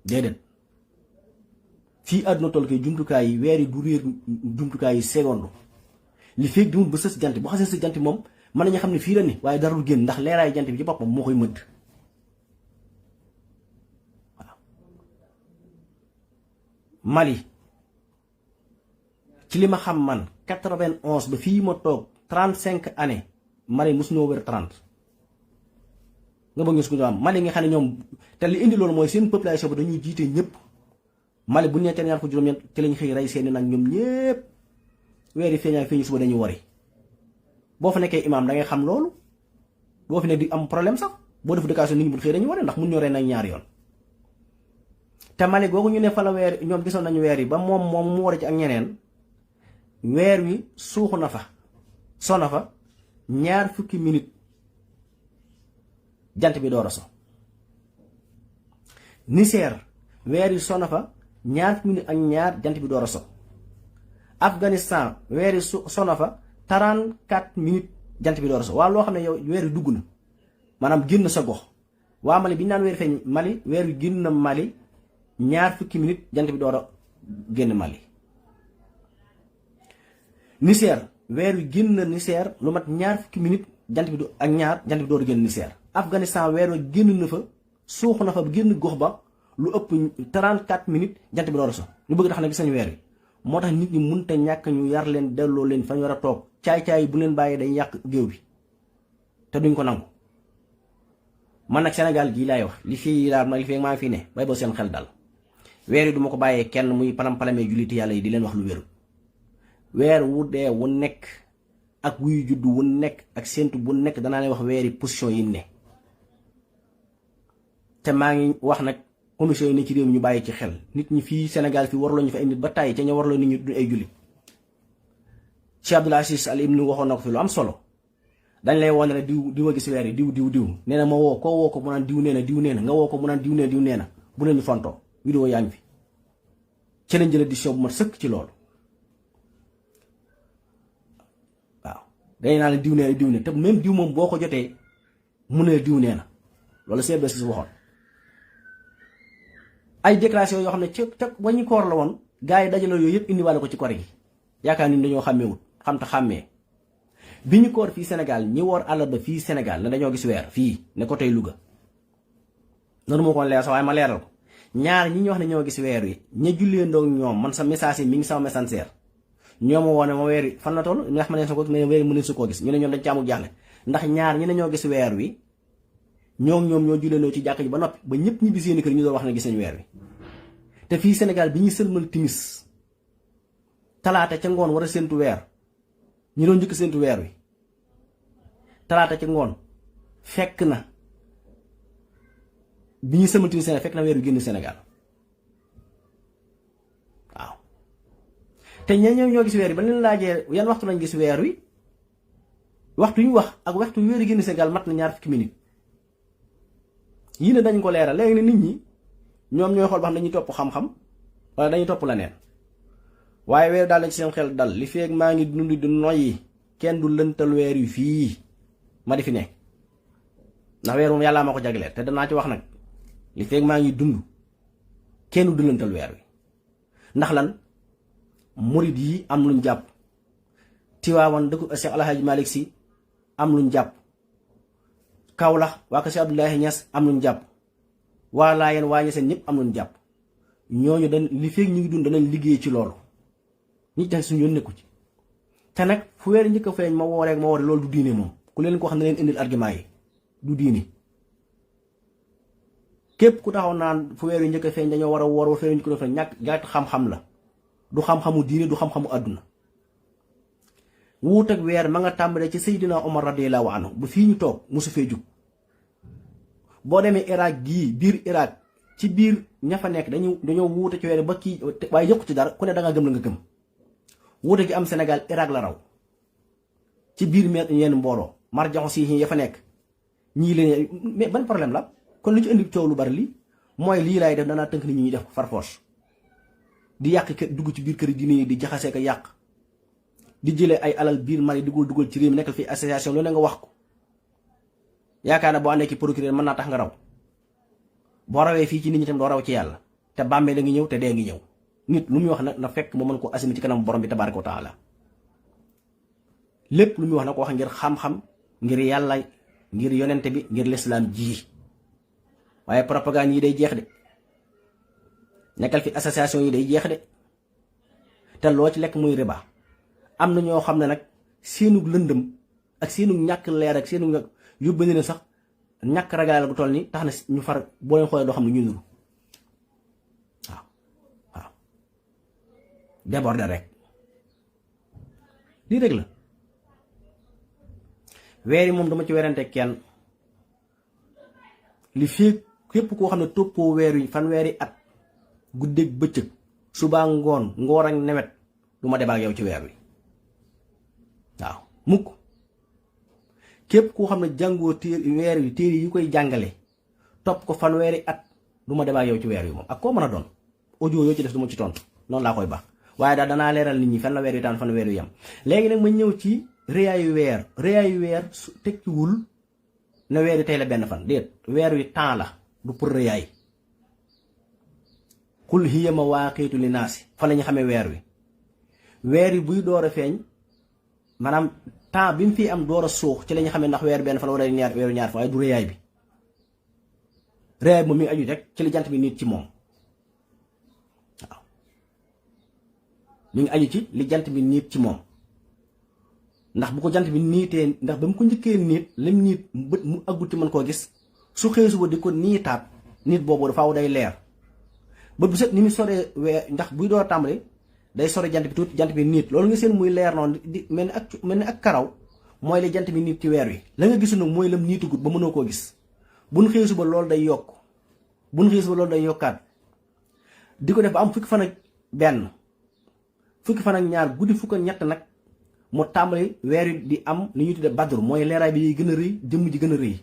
déedéet fii àdduna toll koy jumtukaay yi weer yi du réer jumtukaay yi seconde li feeg dimul ba sës jant bu xasee sës jant moom mën nañu xam ne fii la ni waaye dara du génn ndax leeraay jant bi ci boppam moo koy mëdd waaw Mali ci li ma xam man 91 ba fii ma toog 35 années Mali mosuñoo wér 30 nga bëgg ñu su ko am Mali nga xam ne ñoom te li indi loolu mooy seen population ba dañuy jiite ñëpp Mali bu ñu nee ñaar ko juróom-ñeent ci lañ xëy rey seeni nag ñoom ñëpp weer yi feeñaay feeñu suba dañuy wari boo fa nekkee imaam da ngay xam loolu boo fi ne di am problème sax boo def dëkkaation nit ñi bu xëy dañuy wari ndax mun ñoo rey nag ñaari yoon te Mali googu ñu ne fa la weer ñoom gisoon nañu weer yi ba moom mu war ci ak ñeneen weer wi suuxu na fa sona fa ñaar fukki minute jant bi door a so Niger weer yi sona fa ñaar fukki minute ak ñaar jant bi door a so Afghanistan weer yi sona fa 34 minutes jant bi door a so waa loo xam ne yow weer wi dugg na maanaam génn sa gox waa Mali bi ñu naan weer feeñ Mali weer wi génn na Mali ñaar fukki minutes jant bi door a génn Mali Niger weer wi génn na Niger lu mat ñaar fukki minutes jant bi ak ñaar jant bi door a génn Niger Afghanistan weer wi génn na fa suux na fa génn gox ba lu ëpp 34 minutes jant bi door a so ñu bëgg tax na gis nañu weer wi moo tax nit ñi mënut a ñàkk ñu yar leen delloo leen fa ñu war a toog caay-caay bu leen bàyyee day yàq géew bi te duñ ko nangu man nag Sénégal gii laay wax li fii daal ma li fii maa ngi fii ne bay boo seen xel dal weer yi du ma ko bàyyee kenn muy palam-palamee julliti yàlla yi di leen wax lu wéru weer wu dee wu nekk ak wuyu juddu wu nekk ak séntu bu nekk danaa leen wax weeri position yi ne te maa ngi wax nag commission yi ne ci réew mi ñu bàyyi ci xel nit ñi fii Sénégal fii warloo ñu fa ay nit ba tàyyi ca ña warloo nit ñi du ay jullit Cheikh Abdoul Aziz Al Ibn waxoon na ko fi lu am solo dañ lay woon ne diw a gis weer yi diw nee na ma woo koo woo ko mu naan diw nee na nga woo ko mu naan diw nee na bu leen ñu fontoo vidéo yaa ngi fi ci lañ jëlee décision bu mat sëkk ci loolu waaw dañ naa ne diw nee te même diw moom boo ko jotee mu ne diw nee na loolu Cheikh Abdoul Aziz waxoon ay déclaration yoo xam ne ca wañu koor la woon gars yi dajale yooyu yëpp indiwaale ko ci koor gi yaakaar ni dañoo xàmmeewut xam te xàmmee bi ñu koor fii Sénégal ñi woor àllarba fii Sénégal ne dañoo gis weer fii ne ko tey Louga noonu moo ko leer sax waaye ma leeral ko ñaar ñi ñu wax ne ñoo gis weer wi ña jullee ndoog ñoom man sa message yi mi ngi sama messenger ñoom woo ne ma weer wi fan la toll nga xam ne sa ko ne weer wi mënuñ su koo gis ñu ne ñoom dañ ci amul jaaxle ndax ñaar ñi ne ñoo gis weer wi ñoom ñoo julleendoo ci jàkk ji ba noppi ba ñëpp ñibbi seeni kër ñu doon wax ne gis nañu weer wi te fii Sénégal bi ñuy sëlmal timis talaata ca ngoon war a séntu weer ñi doon njëkk séntu weer wi talaata ca ngoon fekk na bi ñuy sëlmal timis Sénégal fekk na weer wi génn Sénégal waaw te ñoo gis weer yi ba leen laajee yan waxtu lañ gis weer wi waxtu ñu wax ak waxtu weer yi génn Sénégal mat na 20 minutes yii ne dañ ko leeral léegi ne nit ñi ñoom ñooy xool ba xam dañuy topp xam-xam wala dañuy topp la neen waaye weer daal lañ ci seen xel dal li feeg maa ngi dund di noyyi kenn du lëntal weer yu fii ma di fi ne ndax weer moom yàllaa ma ko jagleel te danaa ci wax nag li feeg maa ngi dund kenn du lëntal weer wi ndax lan murid yi am luñ jàpp Tiwaawan dëkku Cheikh Alhaji Malick Sy am luñ jàpp Kaolack waa ko Cheikh Abdoulaye Niass am luñ jàpp waa Laayeen waa Ñaseen ñëpp am luñ jàpp ñooñu dañ li feeg ñu ngi dund danañ liggéey ci loolu ñi tax suñu yoon nekku ci te nag fu weer njëkk a feeñ ma wooree loolu du diine moom ku leen ko xam ne leen indil argument yi du diine képp ku taxaw naan fu weer yu njëkk a feeñ dañoo war a woor wa feeñ ko feeñ ñàkk xam-xam la du xam-xamu diine du xam-xamu àdduna wuut ak weer ma nga tàmbalee ci Seydina Omar radiyallahu anhu bu fii ñu toog mosu fee jug boo demee Irak gii biir Irak ci biir ña fa nekk dañoo wuute ci weer ba kii waaye yëkku ci dara ku ne da nga gëm la nga gëm wuute gi am Sénégal Irak la raw ci biir yenn mbooloo marjaxo si ya fa nekk ñii leen mais ban problème la kon lu ci indi coow lu bari li mooy lii laay def danaa tënk nit ñi ñuy def ko farfoos di yàq kër dugg ci biir kër diine yi di jaxasee ko yàq di jëlee ay alal biir Mali dugal ci réew mi nekkal fi association lu ne nga wax ko yaakaar na boo àndee ki procureur mën naa tax nga raw boo rawee fii ci nit ñi tam doo raw ci yàlla te bàmmee la ngi ñëw te dee ngi ñëw nit lu muy wax na fekk mu mën ko assumé ci kanam borom bi tabaaraka wa taala lépp lu muy wax na ko wax ngir xam-xam ngir yàlla ngir yonente bi ngir lislaam ji waaye propagande yi day jeex de nekkal fi association yi day jeex de te loo ci lekk muy riba am na ñoo xam ne nag seenu lëndëm ak seenu ñàkk leer ak seenu yóbbu ne sax ñàkk ragal gu toll ni tax na ñu far boo leen xoolee doo xam ne ñu nuru waaw déborder rek lii rek la weer yi moom dama ci werante kenn li fii képp koo xam ne toppoo weer yi fanweeri at guddeeg bëccëg subaa ngoon ngoor ak nawet du ma débat ak yow ci weer wi waaw mukk képp koo xam ne jàngoo weer wi téere yi koy jàngale topp ko fanweeri at du ma débat ak yow ci weer wi moom ak koo mën a doon audio yoo ci def du ma ci tontu noonu laa koy baax waaye daal danaa leeral nit ñi fan la weer wi taan fan weer wi yam léegi nag ma ñëw ci rëyaayu weer su tekkiwul ne weer wi tey la benn fan déet weer wi temps la du pour rëyaay qul hiya mawaaqiitu li naasi fa la ñu xamee weer wi buy door a feeñ maanaam temps bi mu fi am door a suux ci la ñu xamee ndax weer benn fan wala weeru ñaar fan waaye du rëyaay bi moom mi ngi aju rek ci li jant bi nit ci moom waaw mi ngi aju ci li jant bi nit ci moom ndax bu ko jant bi niitee ndax ba mu ko njëkkee niit lim niit bët mu agguti mën koo gis su xëy suba di ko niitaat nit boobu faaw day leer bët bu set ni mu soree weer ndax buy door tàmbali day sore jant bi tuuti jant bi niit loolu nga seen muy leer noonu di mel ni ak karaw mooy li jant bi niit ci weer wi la nga gisu nag mooy lam niitugut ba mënoo koo gis buñ xëy suba loolu day yokk buñ xëy suba loolu day yokkaat di ko def ba am fukki fan ak benn fukki fan ak ñaar guddi fukk ak ñett nag mu tàmbali weer wi di am li ñuy tudde badru mooy leeraay bi yiy gën a rëy jëmm ji gën a rëy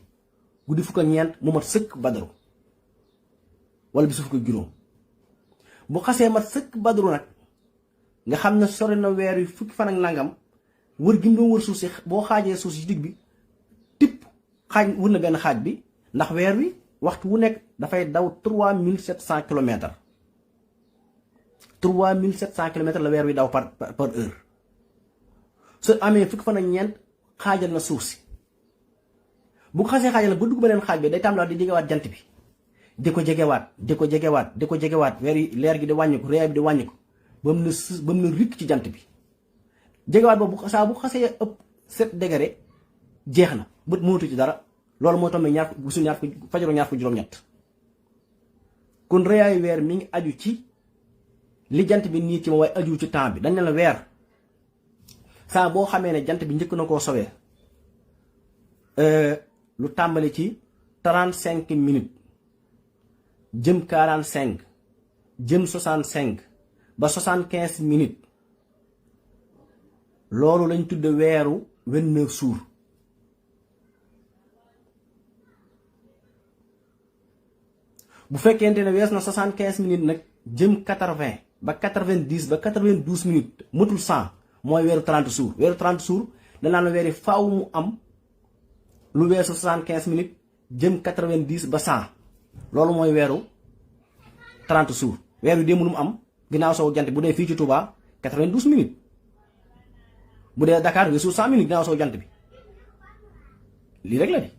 guddi fukk ak ñeent mu mat sëkk badru wala bi su fukk ak juróom bu xasee mat sëkk badru nag nga xam ne sori na weer wi fukki fan ak nangam wër gi mu doon wër suuf si boo xaajee suuf si ci digg bi tipp xaaj wër na benn xaaj bi ndax weer wi waxtu wu nekk dafay daw 3700 kilomètres 3700 kilomètres la weer wi daw par heure su amee fukki fan ak ñeent xaajal na suuf si bu ko xasee xaajal ba dugg beneen xaaj bi day tàmbaliwaat di jegewaat jant bi di ko jegewaat weer yi leer gi di wàññiku réyaay bi di wàññiku ba mu ne rikk ci jant bi jegewaat boobu saa bu xasee ëpp 7 degré jeex na bët mënatu ci dara loolu moo tax fajaru ñaar fu juróom-ñett kon rëyaayu weer mi ngi aju ci li jant bi nii ci ma waaye aju ci temps bi dañ ne la weer saa boo xamee ne jant bi njëkk na koo sowee lu tàmbali ci 35 minutes jëm 45 jëm 65 ba 75 minutes loolu lañ tudde weeru 29 jours. bu fekkente ne wees na 75 minutes nag jëm 80 ba 90 ba 92 minutes matul 100 mooy weeru 30 jours. weeru 30 jours danaa la weeri faaw mu am lu weesu 75 minutes jëm 90 ba 100 loolu mooy weeru 30 jours. weer wi démb lu mu am ginnaaw sow jant bu dee fii ci Touba 92 minutes bu dee Dakar weesu 100 minutes ginnaaw sow jant bi lii rek la di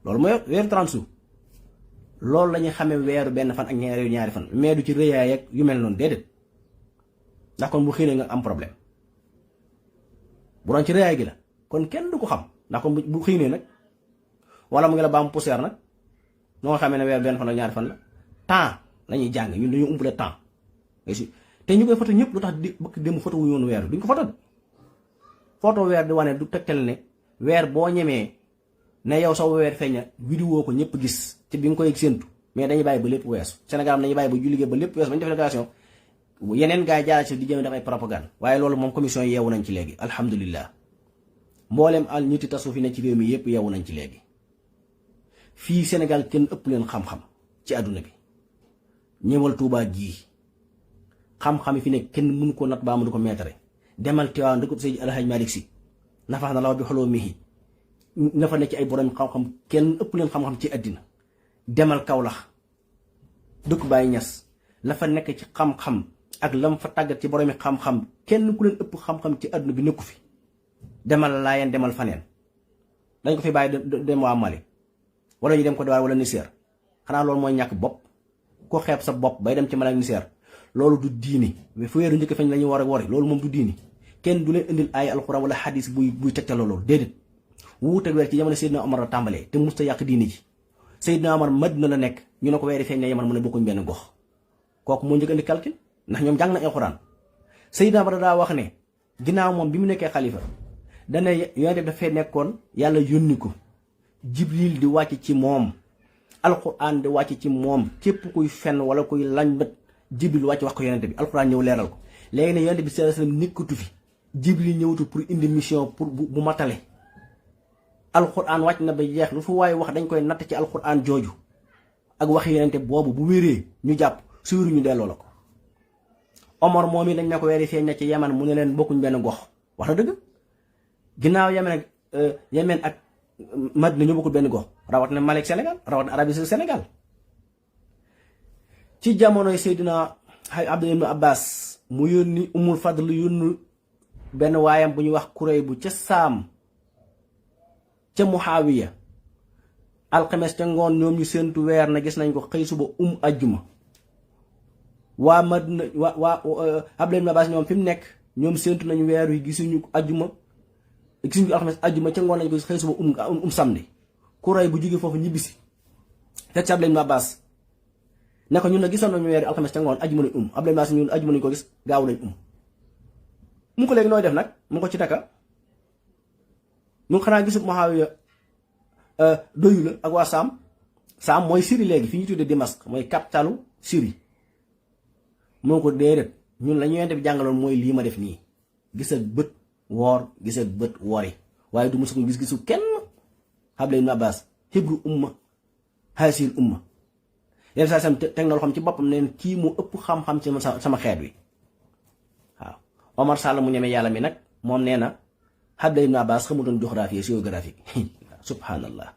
loolu mooy weeru 30 jours. loolu la ñuy xamee weeru benn fan ak ñaari fan mais du ci rëyaay ak yu mel noonu déedéet ndax kon bu xiinee nga am problème bu doon ci rëyaay gi la kon kenn du ko xam ndax kon bu xiinee nag wala mu ngi la baam poussière nag noo nga xamee ne weeru benn fan ak ñaari fan la temps la ñuy jàng ñun dañoo umpale temps te ñu koy foto ñëpp lu tax bëgg dem foto wu yoonu weer duñ ko foto weer di wane du tegtal ne weer boo ñemee ne yow saw weer feeñ na vidéo ko ñëpp gis ci bi nga koy séentu mais dañuy bàyyi ba lépp weesu Sénégal am dañuy bàyyi ba julligee ba lépp weesu ba ñu def délégation yeneen gars yi jaarale ci di jëm def ay propagande waaye loolu moom commission yi yeewu nañ ci léegi alhamdulilah mboolem al ñitti tasawuf yi ne ci réew mi yëpp yeewu nañ ci léegi fii Sénégal kenn ëpp leen xam-xam ci àdduna bi ñëwal Tuubaa gii xam-xam yi fi ne kenn mënu ko nat baa mu du ko meetare demal Tiwaawan dëkk Seydi Alhaji Malick Si nafax na law bi xoloo mihi na fa ne ci ay borom xam-xam kenn ëpp leen xam-xam ci àddina demal Kawlax dëkk Baay Ñas la fa nekk ci xam-xam ak lam fa tàggat ci boromi xam-xam kenn ku leen ëpp xam-xam ci àdduna bi nekku fi demal Laayeen demal faneen dañ ko fi bàyyi dem waa Mali wala ñu dem ko diwaar wala Niger xanaa loolu mooy ñàkk bopp ko xeeb sa bopp bay dem ci Mali ak Niger loolu du diini fu weeru njëkk feeñ la ñu war a wari loolu moom du diini kenn du leen indil ay alxuraan wala xadis buy tegtaloo loolu déedéet wuute weer ci jamono Seydina Omar la tàmbalee te musta yàq diini ji Seydina Omar Madina la nekk ñu ne ko weeri feeñ ne Yaman mu ne bokkuñ benn gox kooku moo njëkk indi calcul ndax ñoom jàng na alxuraan Seydina Omar daa wax ne ginnaaw moom bi mu nekkee xalifa dana yonent bi dafay nekkoon yàlla yónni ko Jibril di wàcc ci moom alxuraan di wàcc ci moom képp kuy fenn wala kuy lañ bët Jibril wàcc wax ko yonent bi alxuraan ñëw leeral ko léegi ne yonent bi sallallahu alayhi wasallam nekkatu fi Jibril ñëwatu pour indi mission pour bu matale alxuraan wàcc na ba jeex lu fa waaye wax dañ koy natt ci alxuraan jooju ak waxi yonent boobu bu wéree ñu jàpp su wéru ñu delloo la ko Omar moom it dañ ne ko weeri feeñ na ci Yaman mu ne leen bokkuñ benn gox wax na dëgg ginnaaw Yemen ak Madina ñu bokkul benn gox rawat na Mali ak Sénégal rawat na Arabie Saoudite Sénégal ci jamonoy Seydina Abdullah ibn Abbas mu yónni Umul Fadl yónni benn waayam bu ñuy wax Kurayb bu ca Saam ca Muhaawiya alxames ca ngoon ñoom ñu séentu weer na gis nañ ko xëy suba ajjuma waa Madina waa Abdullah ibn Abbas ñoom fi mu nekk ñoom séentu nañu weer wi gisuñu ajjuma gisuñu alxames ajjuma ca ngoon nañ ko xëy suba samedi Kurayb bu jógee foofu ñibbisi fekk ci Abdullah ibn Abbas ne ko ñun na gisoon nañu weer wi alxames ca ngoon ajjuma lañ Abdullah ibn Abbas ñun ajjuma lañ ko gis gaaw lañ mu ko léegi nooy def nag mu ko ci taka mu xanaa gisul Muhaawiya doyu la ak waa Saam mooy Syrie léegi fi ñu tuddee Damas mooy capitalu Syrie moo ko déedéet ñun la ñu yonent bi jàngaloon mooy lii ma def nii gis ak bët woor gis ak bët wori waaye du musu ko gis-gisu kenn Abdullah ibn Abbas xibru umma haasil umma yenn saa sam teg na loo xam ci boppam neen kii moo ëpp xam-xam ci sama xeet wi waaw Omar Sall mu ñeme yàlla mi nag moom nee na Abdullah ibn Abbas xamutoon géographie géographique subhanallah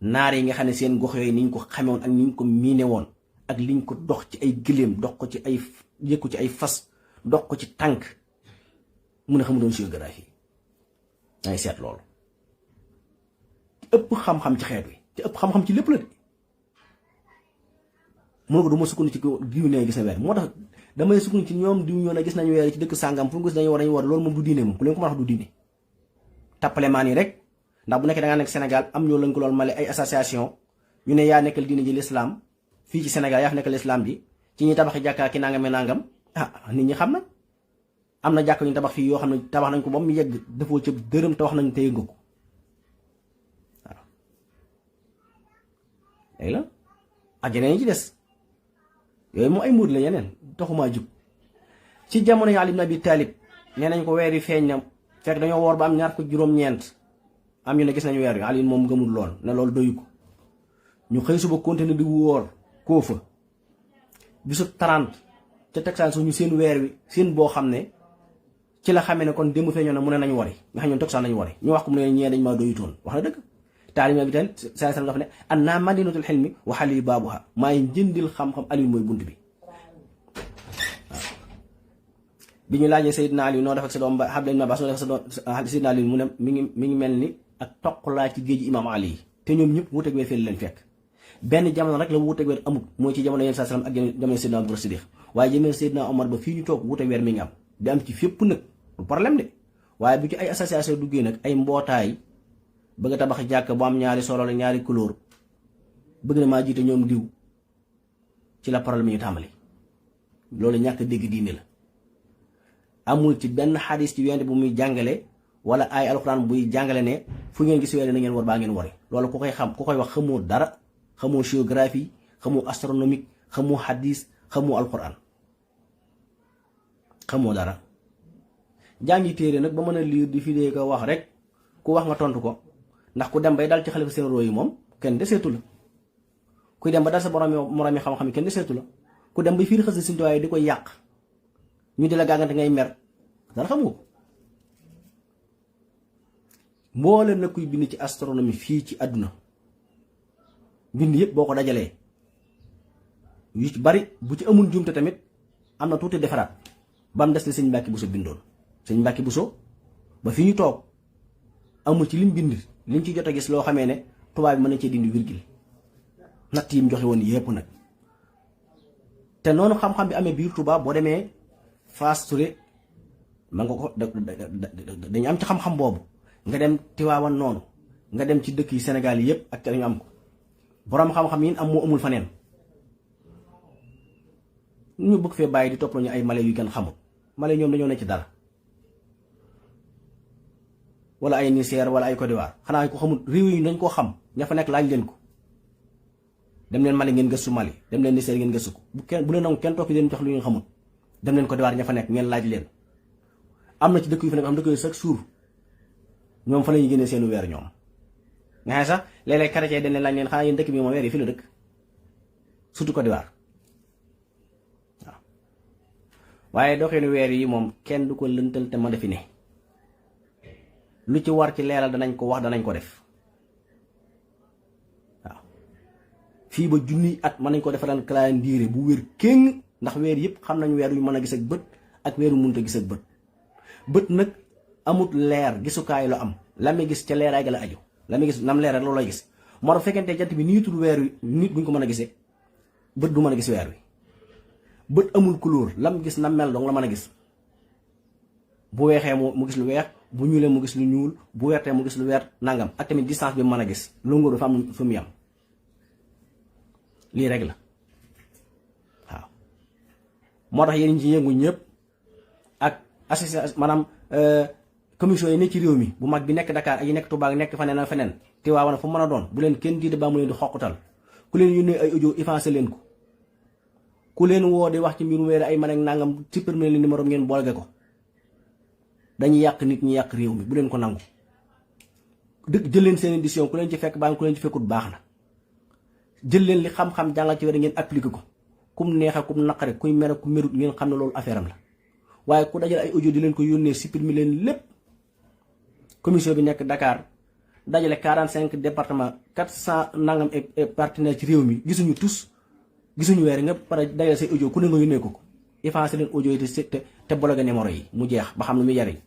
naar yi nga xam ne seen gox yooyu niñ ko xamewoon ak niñ ko miine woon ak liñ ko dox ci ay gëléem dox ko ci ay yëkku ci ay fas dox ko ci tànk mu ne xamutoon géographie dangay seet loolu ëpp xam-xam ci xeet wi te ëpp xam-xam ci lépp la de moo ko du ma sukkandiku ci diw ne gis na weer moo tax damay sukkandiku ci ñoom diw ñoo ne gis nañu weer ci dëkk sàngam fu mu gis nañu war loolu moom du diine moom ku leen ko mën a wax du diine tappale maan yi rek ndax bu nekkee da ngaa nekk Sénégal am ñoo lañ ko lool male ay association ñu ne yaa nekkal diine ji l'islam fii ci Sénégal yaa fi nekkal l'islam ji ci ñuy tabaxi jàkkaa ki nangam nangam nit ñi xam na am na jàkk ñu tabax fii yoo xam ne tabax nañ ko ba mu yegg defoo ca dërëm te wax nañ te yëngu ko waaw léegi la ak yeneen yi ci des yooyu moom ay muur la yeneen taxumaa jug ci jamono yi Ali ibn Abi Talib nee nañ ko weer yi feeñ na fekk dañoo woor ba am ñaar ko juróom-ñeent am ñu ne gis nañu weer wi Ali moom gëmul lool ne loolu doyu ko ñu xëy suba continuer di woor koo fa bisu 30 ca Texas ñu seen weer wi seen boo xam ne ci la xamee ne kon démb feeñoon na mu ne nañu wari nga xam ñoon Texas nañu wari ñu wax ko mu ne ñee dañ maa doyutoon wax na dëgg taalima bi ten saa sallam dafa ne an naa madinatul xilmi wa Ali baabuha maay njëndil xam-xam Ali mooy bunt bi bi ñu laajee Seydina Ali noo def ak sa doom ba xam nañ ma baax noo def ak sa doom Seydina Ali mu ne mi ngi mel ni ak toq laa ci géej imaam Ali te ñoom ñëpp wuuteeg weer fii leen fekk benn jamono rek la wuuteeg weer amut mooy ci jamono yéen saa salaam ak jamono Seydina Abubakar Siddiq waaye jamono Seydina Omar ba fii ñu toog wuuteeg weer mi ngi am di am ci fépp nag du problème de waaye bu ci ay association duggee nag ay mbootaay bëgg a tabax jàkk bu am ñaari solo la ñaari couleur bëgg na maa jiite ñoom diw ci la problème yi ñu tàmbali loolu ñàkk dégg diine la amul ci benn xadis ci yonent bu muy jàngale wala ay alxuraan buy jàngale ne fu ngeen gis weer na ngeen war baa ngeen wari loolu ku koy xam ku koy wax xamoo dara xamoo géographie xamoo astronomique xamoo xadis xamoo alxuraan xamoo dara jàngi téere nag ba mën a liir di fi dee ko wax rek ku wax nga tontu ko ndax ku dem bay dal ci xalifa seen roo yi moom kenn deseetu la kuy dem ba dal sa moroom yi xam-xam yi kenn deseetu la ku dem bay fiir xës si di koy yàq ñu di la gàngante ngay mer dara xam nga ko mboolem na kuy bind ci astronomie fii ci àdduna bind yëpp boo ko dajalee yu ci bari bu ci amul jumte tamit am na tuuti defaraat ba mu des li sëñ Mbàkke Buso bindoon sëñ Mbàkke Buso ba fi ñu toog amul ci lim bind liñ ci jot a gis loo xamee ne tubaab bi mën na cee dindi virgule natt yi mu joxe woon yépp nag te noonu xam-xam bi amee biir tubaab boo demee Fass Touré ma nga ko dañu am ci xam-xam boobu nga dem Tiwaawan noonu nga dem ci dëkk yi Sénégal yi yëpp ak dañu am ko boroom xam-xam yi am moo amul faneen ñu bëgg fee bàyyi di topp ñu ay male yu kenn xamul male ñoom dañoo ne ci dara wala ay Niger wala ay Côte d'Ivoire xanaa ko xamul réew yi dañ koo xam ña fa nekk laaj leen ko dem leen Mali ngeen gëstu Mali dem leen Niger ngeen gëstu ko bu leen nangu kenn toog fi leen jox lu ñu xamul dem leen Côte d'Ivoire ña fa nekk ngeen laaj leen am na ci dëkk yu fa nekk am dëkk yu chaque jour ñoom fa la ñuy génnee seenu weer ñoom nga xam sax léeg-léeg chrétien dañ leen laaj leen xanaa yéen dëkk bi moom weer yi fi la dëkk surtout Côte d'Ivoire waaw waaye doxinu weer yi moom kenn du ko lëntal te ma defi ne lu ci war ci leeral danañ ko wax danañ ko def waaw fii ba junniy at mën nañ ko defaral calendrier bu wér kéng ndax weer yëpp xam nañ weer yu mën a gis ak bët ak weer yu mënut a gis ak bët bët nag amut leer gisukaay lu am la muy gis ca leeraay ga la aju la muy gis nam leer rek loolu lay gis moo tax fekkente jant bi niitul weer wi nit buñ ko mën a gisee bët du mën a gis weer wi bët amul couleur lam gis nam mel dong la mën a gis bu weexee mu gis lu weex bu ñuulee mu gis lu ñuul bu weertee mu gis lu weer nangam ak tamit distance bi mu mën a gis longueur dafa am fu mu yam lii rek la waaw moo tax yéen ñi ci yëngu ñëpp ak association maanaam commission yi ne ci réew mi bu mag bi nekk Dakar ak yi nekk Touba ak nekk feneen ak feneen Tiwaawan fu mën a doon bu leen kenn diide ba mu leen di xoqutal ku leen yónnee ay audio effacé leen ko ku leen woo di wax ci mbirum weer ay man ak nangam supprimer leen numéro ngeen boolge ko dañuy yàq nit ñi yàq réew mi bu leen ko nangu dëgg jël leen seen édition ku leen ci fekk baa ku leen ci fekkut baax na jël leen li xam-xam jàngal ci weer ngeen appliqué ko kum neexe kum naqare kuy mere ku merut ngeen xam ne loolu affaire am la waaye ku dajal ay audio di leen ko yónnee supprimer leen lépp commission bi nekk Dakar dajale 45 département 400 nangam partenaire ci réew mi gisuñu tous gisuñu weer nga pare dajale say audio ku ne nga yónnee ko effacé leen audio yi te bloqué numéro yi mu jeex ba xam ne muy jariñ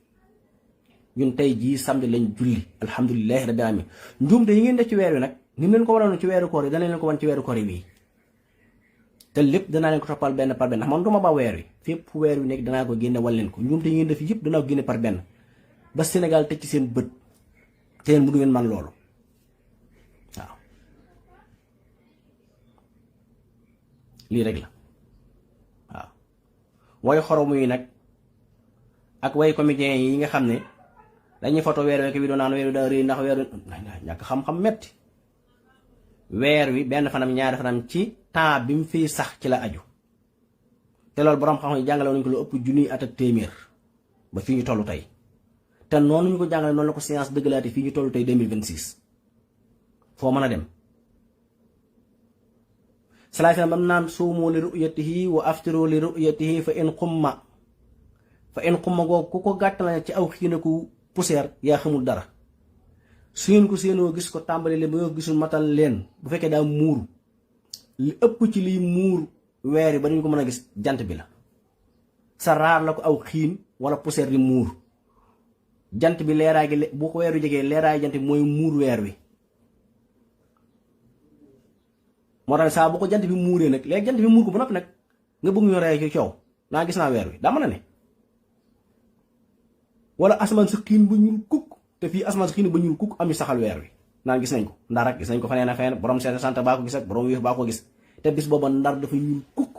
ñun tey jii samedi lañ julli alhamdulilahi rabbil alamin njuumte yi ngeen def ci weer wi nag ni leen ko waroon ci weeru koor yi dana leen ko wan ci weeru koor yi bii te lépp danaa leen ko toppal benn par benn ndax man duma ba weer wi fépp fu weer wi nekk danaa ko génne wan leen ko njuumte yi ngeen def yëpp danaa ko génne par benn ba Sénégal teg ci seen bët te yéen mënu ngeen man loolu waaw lii rek la waaw way xoromu yi nag ak way comédien yi nga xam ne dañuy photo weer wi ko bi doon naan weer wi daa rëy ndax weer wi ñàkk xam-xam metti weer wi benn fanam ñaari fanam ci temps bi mu fiy sax ci la aju te loolu borom xam-xam yi jàngale nañu ko lu ëpp junniy at ak téeméer ba fii ñu toll tey te noonu ñu ko jàngale noonu la ko science dëggalaate fii ñu toll tey 2026 foo mën a dem. salaay salaam bam naan suumu li ru'yatihi wa aftiru li ru'yatihi fa in xumma googu ku ko gàttal ci aw xiinaku poussière yaa xamul dara su ngeen ko séenoo gis ko tàmbali leen ba nga gisul matal leen bu fekkee daa muuru li ëpp ci liy muur weer yi ba ñu ko mën a gis jant bi la sa raar la ko aw xiin wala poussière di muur jant bi leeraay gi bu ko weeru jegee leeraay jant bi mooy muur weer wi moo tax saa bu ko jant bi muuree nag léegi jant bi muur ko ba noppi nag nga bëgg ñu rey ci coow naa gis naa weer wi daa mën a ne wala asamaan sa xiin ba ñuul kukk te fii asamaan sa xiin ba ñuul kukk am ñu saxal weer wi naan gis nañ ko ndar ak gis nañ ko feneen ak feneen borom seen sant baa ko gis ak borom wéef baa ko gis te bis booba ndar dafa ñuul kukk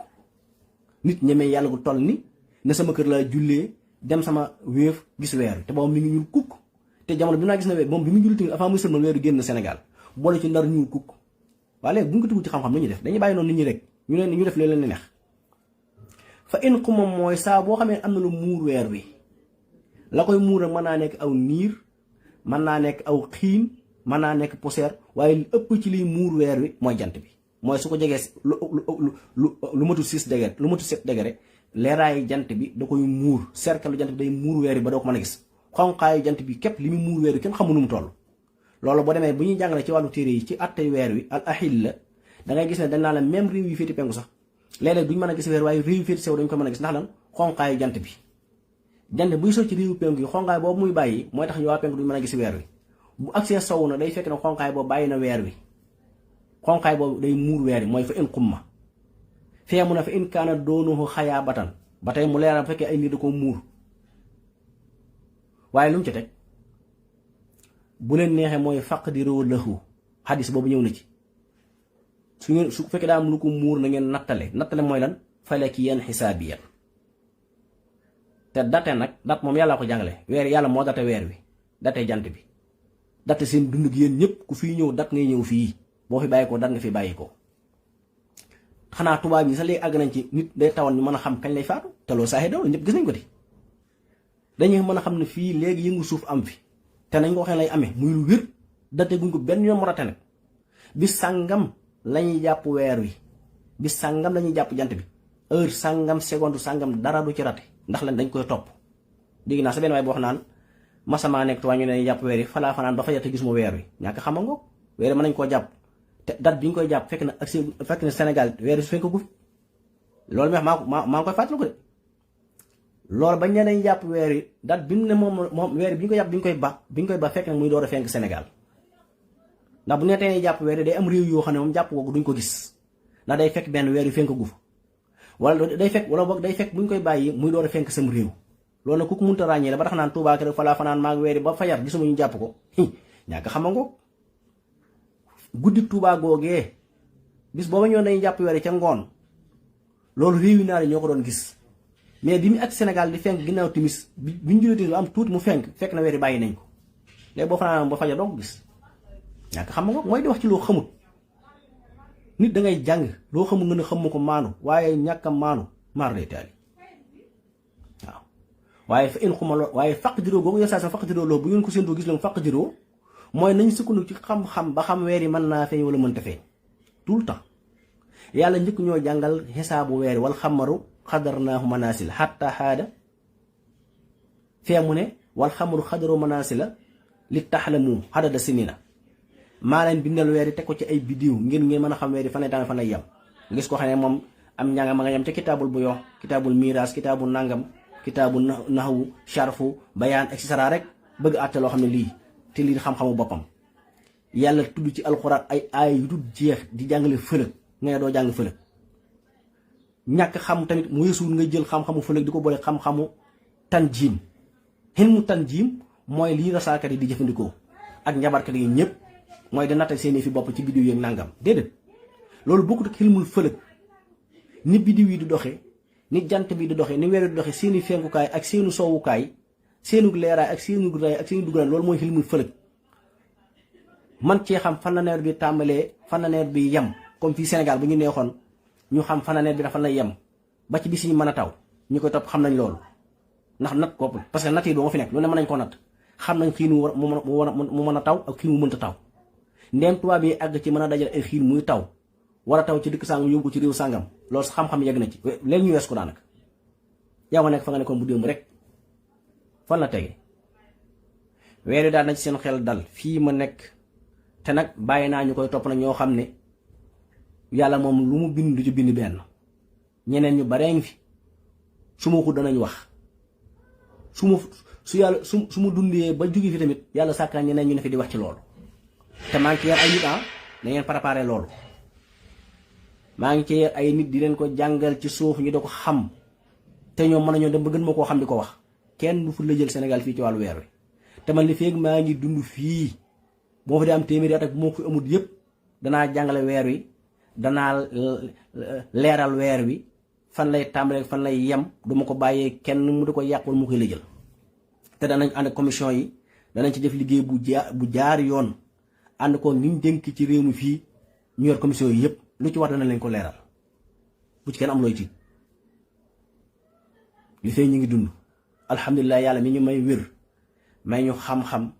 nit ñemee yàlla gu toll ni ne sama kër laa jullee dem sama wéef gis weer wi te booba mi ngi ñuul kukk te jamono bi naa gis na weer moom bi mu julli tamit avant muy sëlmal weeru génn Sénégal boole ci ndar ñuul kukk waaye léegi bu ñu ko tugg ci xam-xam lu ñuy def dañuy bàyyi noonu nit ñi rek ñu def leen neex fa in xuma mooy saa boo xamee am na lu muur weer wi la koy muur mën naa nekk aw niir mën naa nekk aw xiin mën naa nekk poussière waaye li ëpp ci liy muur weer wi mooy jant bi mooy su ko jegee lu matul 6 degré lu matul 7 degré leeraayu jant bi da koy muur cercle jant bi day muur weer wi ba doo ko mën a gis xonqaayu jant bi képp li muy muur weer wi kenn xamu nu mu toll loolu boo demee bu ñuy jàngale ci wàllu téere yi ci attey weer wi al ahil la da ngay gis ne dañ naa la même réew yi féeti penku sax léeg-léeg duñ mën a gis weer waaye réew yi féeti sew dañ ko mën a gis ndax lan xonqaayu jant bi jant buy soo ci réewu penku yi xonqaay boobu muy bàyyi mooy tax ñu waa penku duñ mën a gis weer wi bu agsee sow na day fekk ne xonqaay boobu bàyyi na weer wi xonqaay boobu day muur weer wi mooy fa in xumma fee mu ne fa in kaana doonuhu xayaa batan ba tey mu leeral bu fekkee ay nit da ko muur waaye lu mu ci teg bu leen neexee mooy faqdiroo lahu xadis boobu ñëw na ci su fekkee daa am lu ko muur na ngeen nattale mooy lan falakiyan xisaabiyan te date nag dat moom yàlla ko jàngale weer yàlla moo date weer wi date jant bi date seen dund gi yéen ñëpp ku fii ñëw dat ngay ñëw fii boo fi bàyyi ko dat nga fi bàyyi ko xanaa tubaab yi sax léegi àgg nañ ci nit day tawan ñu mën a xam kañ lay faatu te loolu saaxee daw la ñëpp gis nañ ko di dañuy mën a xam ne fii léegi yëngu suuf am fi te nañ ko waxee lay amee muy lu wér date guñ ko benn yoon mu rate nag bis sàngam lañuy jàpp weer wi bis sàngam lañuy jàpp jant bi heure sàngam seconde sàngam dara du ci rate ndax lan dañ koy topp dégg naa sa benn waay boo wax naan masamaa nekk tuwaa ñu ne jàpp weer yi falaa fanaan ba fa te gis mu weer wi ñàkk xama ngoog weer yi mën nañ koo jàpp te date bi ñu koy jàpp fekk na Sénégal weer yi su fekk gu fi loolu mi wax maa ngi koy fàttaliku de loolu bañ ne dañuy jàpp weer yi date bi mu ne moom weer yi bi ñu ko jàpp bi ñu koy ba fekk na muy door a fenk Sénégal ndax bu neetee jàpp weer yi day am réew yoo xam ne moom jàpp ko duñ ko gis ndax day fekk benn weer yu fenk gu fa wala day fekk wala boog day fekk bu ñu koy bàyyi muy door a fenk sam réew loolu nag ku ko mënta ràññee la ba tax naan Tuubaa rek falaa fanaan maa ngi weer yi ba fajar gisuma ñu jàpp ko ñàkk xam nga guddi Tuubaa googee bis booba ñoon dañuy jàpp weer yi ca ngoon loolu réew yi naar yi ñoo ko doon gis mais bi mu ak Sénégal di fenk ginnaaw timis bi ñu julee timis am tuuti mu fekk na weer yi bàyyi nañ ko léegi boo fanaan ba fajar doo ko gis ñàkk xam nga mooy di wax ci loo xamut nit da ngay jàng loo xamul nga ne xamu ko maanu waaye ñàkk a maanu maar day taali waaw waaye fa in xuma loo waaye faq jiroo googu yenn saa sa faq jiroo loo bu ngeen ko séentoo gis leen faq jiroo mooy nañ sukkandiku ci xam-xam ba xam weer yi mën naa feeñ wala mënta feeñ tout le temps yàlla njëkk ñoo jàngal xisaabu weer yi wal xamaru xadarnaahu manaasil xatta xaada fee mu ne wal xamaru xadaru manaasila li taxlamu xadada sinina maa leen bindal weer yi teg ko ci ay biddiw ngir ngeen mën a xam weer yi fan lay tànn fan lay yem gis ko xam ne moom am njàngam ma nga yem ca kitaabul bu yox kitaabul miiraas kitaabul nangam kitaabul naxwu sharfu bayaan et cetera rek bëgg àtte loo xam ne lii te lii xam-xamu boppam yàlla tudd ci alxuraan ay aay yu dul jeex di jàngale fëlëg nga ne doo jàng fëlëg ñàkk xam tamit mu yeesuwul nga jël xam-xamu fëlëg di ko boole xam-xamu tanjiim xilmu tanjiim mooy lii rasaakat yi di jëfandikoo ak njabarkat yi ñëpp mooy da natta seeni fi bopp ci biddiw yeeg nangam déedéet loolu bokkut ak xilmul fëlëg ni biddiw yi di doxe ni jant bi di doxe ni weer di doxe seeni fenkukaay ak seenu sowukaay seenu leeraay ak seenu ray ak seenu duggaan loolu mooy xilmul fëlëg man cee xam fan la nawet bi tàmbalee fan la nawet bi yem comme fii Sénégal bu ñu neexoon ñu xam fan la nawet bi dafa lay yem ba ci bis yi mën a taw ñu koy topp xam nañ loolu ndax nat ko parce que nat yi doo nga fi nekk lu ne mën nañ ko nat xam nañ xiin mu mën a taw ak xiin mu mënta taw ndem tubaab yi àgg ci mën a dajal ay xiin muy taw war a taw ci dëkk sàngam yóbbu ko ci réew sàngam loolu xam-xam yegg na ci léegi ñu wees ko daanaka yaa nga nekk fa nga nekkoon bu démb rek fan la tege weer yi daal na ci seen xel dal fii ma nekk te nag bàyyi naa ñu koy topp nag ñoo xam ne yàlla moom lu mu bind du ci bind benn ñeneen ñu baree ngi fi su ma ko danañ wax su ma dundee ba jóge fi tamit yàlla sàkkaa ñeneen ñu ne fi di wax ci loolu te maa ngi ci yar ay nit na ngeen préparé loolu maa ngi ci yar ay nit di leen ko jàngal ci suuf ñu da ko xam te ñoom mën nañoo dem ba gën ma koo xam di ko wax kenn du fu la jël Sénégal fii ci wàllu weer wi te man li feeg maa ngi dund fii boo fa di am téeméeri at ak bu ma ko fi amut yëpp danaa jàngale weer wi danaa leeral weer wi fan lay tàmbalee fan lay yem du ma ko bàyyee kenn mu di ko yàq wala mu koy la jël te danañ ànd ak commission yi danañ ci def liggéey bu jaar yoon ànd ko niñ dénk ci réew mi fii ñu yor commission yi yëpp lu ci war dana leen ko leeral bu ci kenn am looy tiit li fee ñu ngi dund alhamdulilah yàlla mi ñu may wér may ñu xam-xam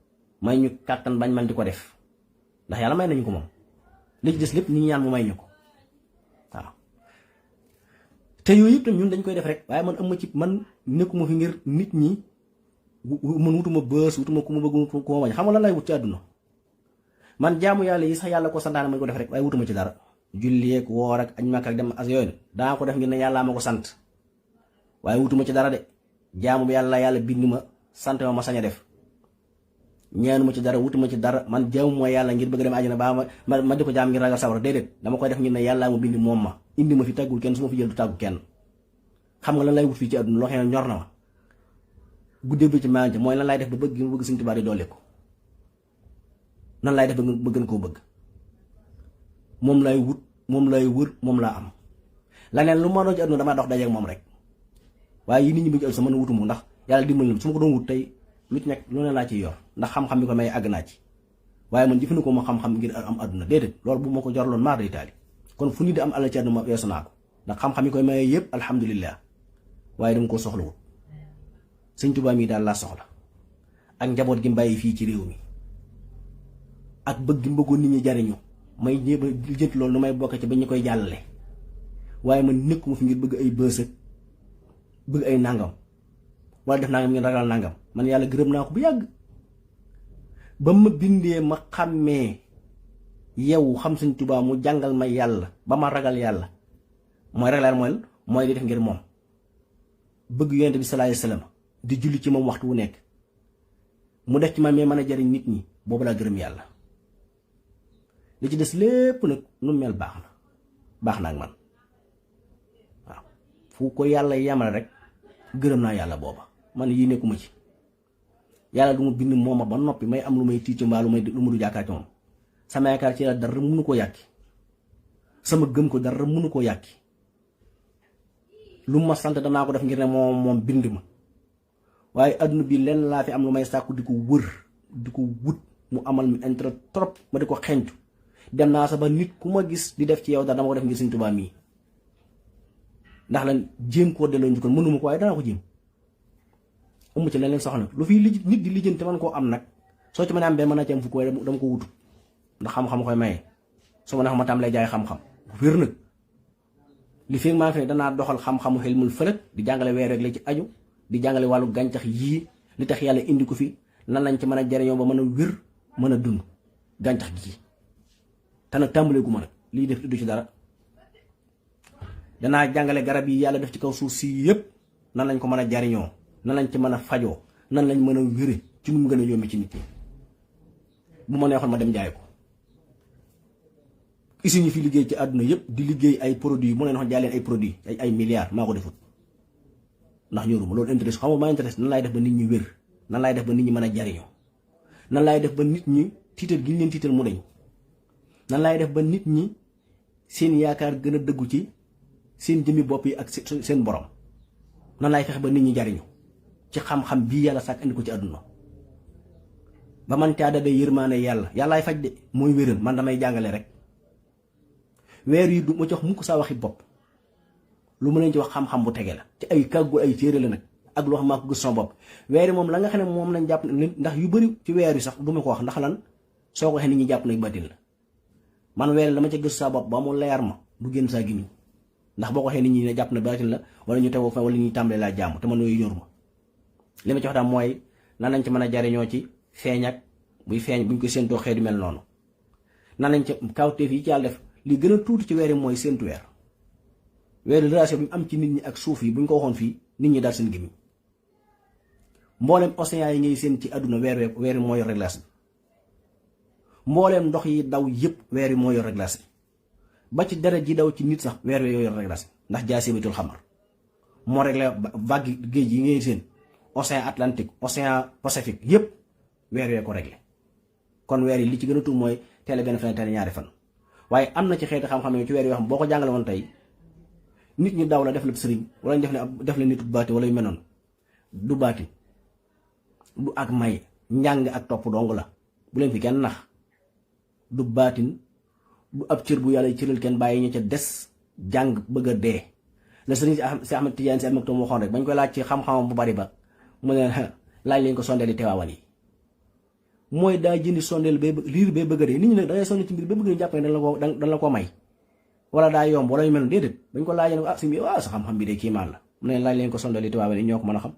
may ñu kàttan bañ man di ko def ndax yàlla may nañu ko moom li ci des lépp ñu ñaan mu may ñu ko waaw te yooyu yëpp tam ñun dañ koy def rek waaye man am ma ci man nekkuma fi ngir nit ñi man wutuma bës wutuma ku ma bëgg ku ma bañ xam nga lan lay wut ci àdduna man jaamu yàlla yi sax yàlla ko santaane ma ko def rek waaye wutuma ci dara julli ak woor ak añ Makka ak dem as yooyu daa ko def ngir ne yàllaa ma ko sant waaye wutuma ci dara de jaamu yàlla bind ma sant ma sañ a def ñaanuma ci dara wutuma ci dara man jaamu mooy yàlla ngir bëgg dem àjjana baa ma di ko jaam ngir ragal sawara déedéet dama koy def ngir ne yàllaa ma bind moom ma indi ma fi tàggul kenn su ma fi jël du tàggu kenn xam nga lan lay wut fii ci àdduna loo xam ne ñor na ma guddee bi ci maa ngi mooy lan laay def ba bëgg mu bëgg Sëñ Tuubaa di doole ko nan laay def ba gën koo bëgg moom lay wut moom lay wër moom laa am laneen lu ma doon ci àdduna damaa dox dajeeg moom rek waaye yi nit ñi bëgg sa mën a wutuma ndax yàlla dimbali na su ma ko doon wut tey lu ci nekk lu ne laa ciy yor ndax xam-xam bi ko may àgg naa ci waaye man jëfandikoo ma xam-xam ngir am àdduna déedéet loolu bu ma ko jorloon maar day taali kon fu nit di am àll ci àdduna ma weesu naa ko ndax xam-xam yi koy maye yëpp alhamdulilah waaye dama ko soxlawut Sëñ Tuubaa mi daal laa soxla ak njaboot gi mbàyyi fii ci réew mi ak bëgg gi mbëggoon nit ñi jariñu may jéem a lijjanti loolu nu may bokk ci ba ñu koy jàllale waaye man nekkuma fi ngir bëgg ay bësëg bëgg ay nangam wala def nangam ngeen ragal nangam man yàlla gërëm naa ko bu yàgg ba ma bindee ma xàmmee yow xam Sëñ Tuubaa mu jàngal ma yàlla ba ma ragal yàlla mooy ragal mooy di def ngir moom bëgg Yonent bi sallallahu alayhi wasallam di julli ci moom waxtu wu nekk mu def ci man mais mën a jariñ nit ñi boobu laa gërëm yàlla li ci des lépp nag nu mel baax na ak man waaw fu ko yàlla yamal rek gërëm naa yàlla booba man yii nekkuma ci yàlla du ma bind moom ma ba noppi may am lu may tiic mbaa lu ma du jàkkaar ci moom sama yaakaar ci yàlla dara mënu koo yàkki sama gëm ko dara mënu koo yàkki lu ma sant danaa ko def ngir ne moom bind ma waaye adduna bi lenn laa fi am lu may sàkku di ko wër di ko wut mu amal mi intérêt trop ma di ko xencu dem naa sa ba nit ku ma gis di def ci yow dara dama ko def ngir Sëñ Tuubaa mii ndax lan jéem koo delloo njukkal mënuma ko waaye danaa ko jéem amu ci leneen soxna lu fi nit di lijjanti man koo am nag soo ci mën a am benn mën a ci am fukk waaye dama ko wutu ndax xam-xam koy maye su ma neex ma tam lay jaay xam-xam bu wér nag li fi maa ngi fi danaa doxal xam-xamu xilmul fëlëg di jàngale weer rek la ci aju di jàngale wàllu gàncax yii li tax yàlla indi ko fi lan lañ ci mën a jariñoo ba mën a wér mën a dund gàncax gi te nag tàmbalee gu ma nag lii def du ci dara danaa jàngale garab yi yàlla def ci kaw suuf si yëpp nan lañ ko mën a jariñoo nan lañ ci mën a fajoo nan lañ mën a wére ci nu mu gën a yombe ci nit ñi bu ma neexoon ma dem jaay ko usines yi fi liggéey ci àdduna yëpp di liggéey ay produits mu ne wax jaay leen ay produits ay milliards maa ko defut ndax ñoruma loolu intéresse xam nga maa intéresse nan laay def ba nit ñi wér nan laay def ba nit ñi mën a jariñoo nan laay def ba nit ñi tiital gi ñu leen tiital mu dañ nan laay def ba nit ñi seen yaakaar gën a dëggu ci seen jëmmi bopp yi ak seen borom nan laay fexe ba nit ñi jariñu ci xam-xam bii yàlla sàkk indi ko ci àdduna ba man caa dadee yërmaane yàllaay faj de mooy wéral man damay jàngale rek weer yi du ma jox mukk saa waxi bopp lu ma leen ci wax xam-xam bu tege la ci ay kàggu ay téere la nag ak loo xam maa ko gis sama bopp weer yi moom la nga xam ne moom lañ jàpp ne ndax yu bëri ci weer yi sax du ma ko wax ndax lan soo ko waxee nit ñi jàpp nañ baatin la man weer yi dama ca gis sa bopp ba mu leer ma du génn saa gimiñ ndax boo ko waxee nit ñi ne jàpp na baatin la wala ñu tegoo fa wala ñuy tàmbalee laa jàmm te man yooyu ñor ma li ma ci wax daal mooy nan lañ ci mën a jariñoo ci feeñ ak buy feeñ buñ ko séentoo xeetu mel noonu nan lañ ci kawteef yi ci yàlla def li gën a tuuti ci weer yi mooy séentu weer relation bi mu am ci nit ñi ak suuf yi buñ ko waxoon fii nit ñi daal seen gémmiñ mboolem océan yi ngay seen ci àdduna weer moo yor réglage bi mbooleem ndox yi daw yëpp weer yi moo yor réglage bi ba ci deret ji daw ci nit sax weer wi yor réglage bi ndax jaasibatul xamar moo réglé vague géej yi ngay seen océan Atlantique océan Pacifique yëpp weer wee ko réglé kon weer yi li ci gën a tuut mooy teel benn fan teel ñaari fan waaye am na ci xeeti xam-xam yi ci weer yoo xam boo ko jàngale woon tey nit ñi daw la def la sëriñ wala def la nit baati wala yu mel noonu du baati du ak may njàng ak topp dong la bu leen fi kenn nax du baatin du ab cër bu yàlla cëral kenn bàyyi ñu ca des jàng bëgg a dee la sëriñ si Ahmed Tidiane si Almaktoum waxoon rek bañ koy laaj ci xam-xamam bu bari ba mu ne laaj leen ko sondeel yi teewaawan yi mooy daa jëndi sondeel bay liir bay bëgg a dee nit ñi nag dangay sonde ci mbir ba bëgg ñu jàpp ne dañ la ko may wala daa yomb wala yu mel noonu déedéet bañ ko laajee ne ko si mbir waaw sa xam-xam bi de kiimaan la mu ne laaj leen ko sondeel yi teewaawan yi ñoo ko mën a xam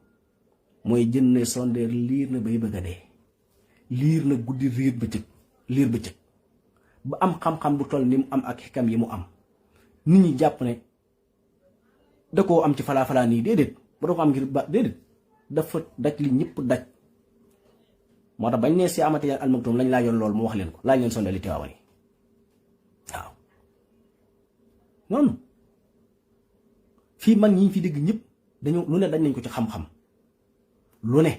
mooy jënd ne sondeel liir na bay bëgg a dee liir na guddi liir bëccëg ba am xam-xam bu toll ni mu am ak xikam yi mu am nit ñi jàpp ne da koo am ci falaa nii déedéet ba da ko am ngir ba déedéet dafa daj li ñëpp daj moo tax bañ ne si Ahmed Tidiane Al Maktoum lañ laajoon loolu mu wax leen ko laaj leen sondeel yi teewaawan yi waaw noonu fii mag ñi fi dégg ñëpp dañu lu ne dañ nañ ko ci xam-xam lu ne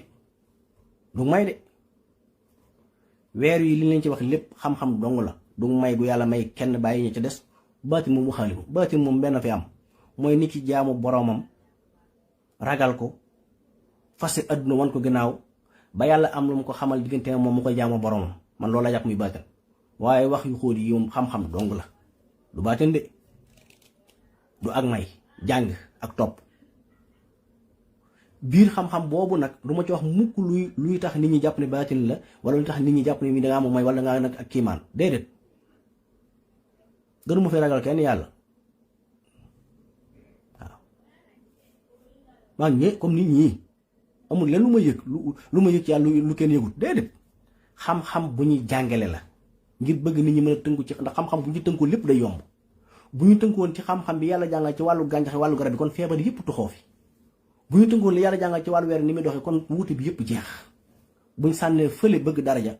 du may de weer yi li leen ci wax lépp xam-xam dong la du may gu yàlla may kenn bàyyi ñu ci des baatin moom waxaalimu baatin moom benn fi am mooy nit ki jaamu boromam ragal ko fase adduna wan ko ginnaaw ba yàlla am lu mu ko xamal diggante moom mu koy jaamu boromam man loolu la jàpp muy baatin waaye wax yu xóot yi moom xam-xam dong la du baatin de du ak may jàng ak topp biir xam-xam boobu nag du ma ci wax mukk luy tax nit ñi jàpp ne baatin la wala luy tax nit ñi jàpp ne mi dangaa moom may wala dangaa nag ak kiimaan déedéet gënu ma fi ragal kenn yàlla waaw maa ngi comme nit ñi amul leen lu ma yëg lu ma yëg ci yàlla lu kenn yëgut déedéet xam-xam bu ñuy jàngale la ngir bëgg nit ñi mën a tënku ci ndax xam-xam bu ñu tënkoo lépp day yomb bu ñu tënkoon ci xam-xam bi yàlla jàngal ci wàllu gàncax wàllu garab bi kon feebar yëpp tuxoo fi bu ñu tënkoon li yàlla jàngal ci wàllu weer ni muy doxee kon wuute bi yëpp jeex buñ sànnee fële bëgg daraja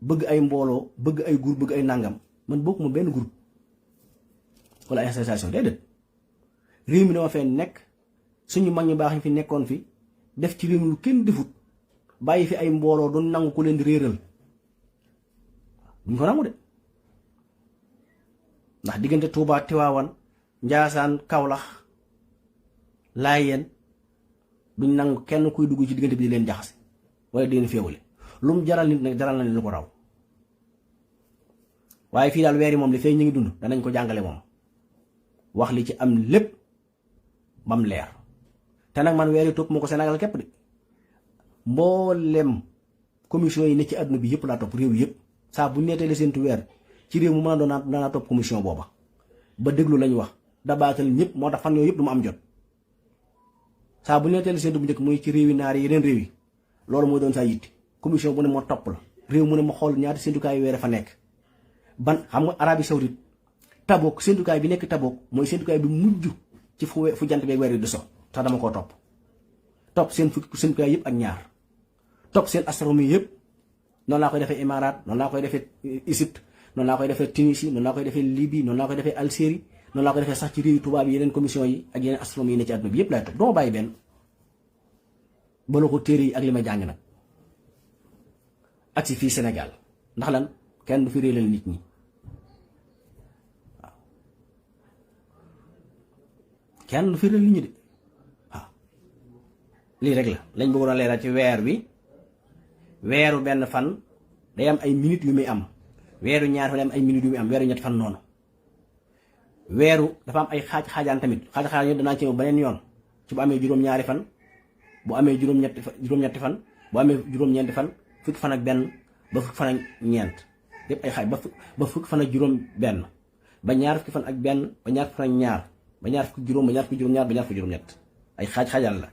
bëgg ay mbooloo bëgg ay groupe bëgg ay nàngam man bokkuma benn groupe wala ay association déedéet réew mi dama fee nekk suñu mag ñu baax ñu fi nekkoon fi def ci réew mi lu kenn defut bàyyi fi ay mbooloo doon nangu ku leen di réeral duñ ko nangu de ndax diggante Touba Tiwaawan Njaasaan Kawlax Laayeen duñ nangu kenn kuy dugg ci diggante bi di leen jaxase wala di leen féewale lu mu jaral nit nag jaral na lu ko raw waaye fii daal weer yi moom li fay ñu ngi dund danañ ko jàngale moom wax li ci am lépp bam leer te nag man weer yi topp moo ko Sénégal képp de mboolem commission yi ne ci àdduna bi yëpp laa topp réew yëpp saa bu nettalee seentu weer ci réew mu mën a doon danaa topp commission booba ba déglu lañ wax dabaatal ñëpp moo tax fan yooyu yëpp du ma am jot saa bu nettalee seentu bu njëkk muy ci réew yi naar yi yeneen réew yi loolu mooy doon saa yitte commission bu ne moo topp la réew mu ne ma xool ñaati séentukaay weer fa nekk ban xam nga Arabie Saoudite Tabuk séentukaay bi nekk Tabuk mooy séentukaay bi mujj ci fu jant beeg weer yi di so tax dama koo topp seen fukki séentukaay yëpp ak ñaar topp seen astronomie yëpp noonu laa koy defee Émirats noonu laa koy defee Égypte noonu laa koy defee Tunisie noonu laa koy defee Libye noonu laa koy defee Algérie noonu laa koy defee sax ci réew tubaab yi yeneen commission yi ak yeneen astronomie yi ne ci àdduna bi yëpp laay topp doo bàyyi benn bala ko téere yi ak li ma jàng nag ak si fii Sénégal ndax lan kenn du fi réelal nit ñi waaw kenn du fi réelal nit ñi de waaw lii rek la lañ bëggoon a leeral ci weer wi weeru benn fan day am ay minutes yu muy am weeru ñaar fan day am ay minutes yu muy am weeru ñett fan noonu weeru dafa am ay xaajaan tamit xaajaan yi danaa ci ñëw beneen yoon ci bu amee juróom-ñaari fan bu amee juróom-ñetti fan bu amee juróom-ñeenti fan fukki fan ak benn ba fukki fan ak ñeent yépp ay xaaj ba fukki fan ak juróom benn ba ñaar fukki fan ak benn ba ñaar fukki fan ak ñaar ba ñaar fukki juróom ba ñaar fukki juróom-ñaar ba ñaar fukki juróom-ñett ay xaajal la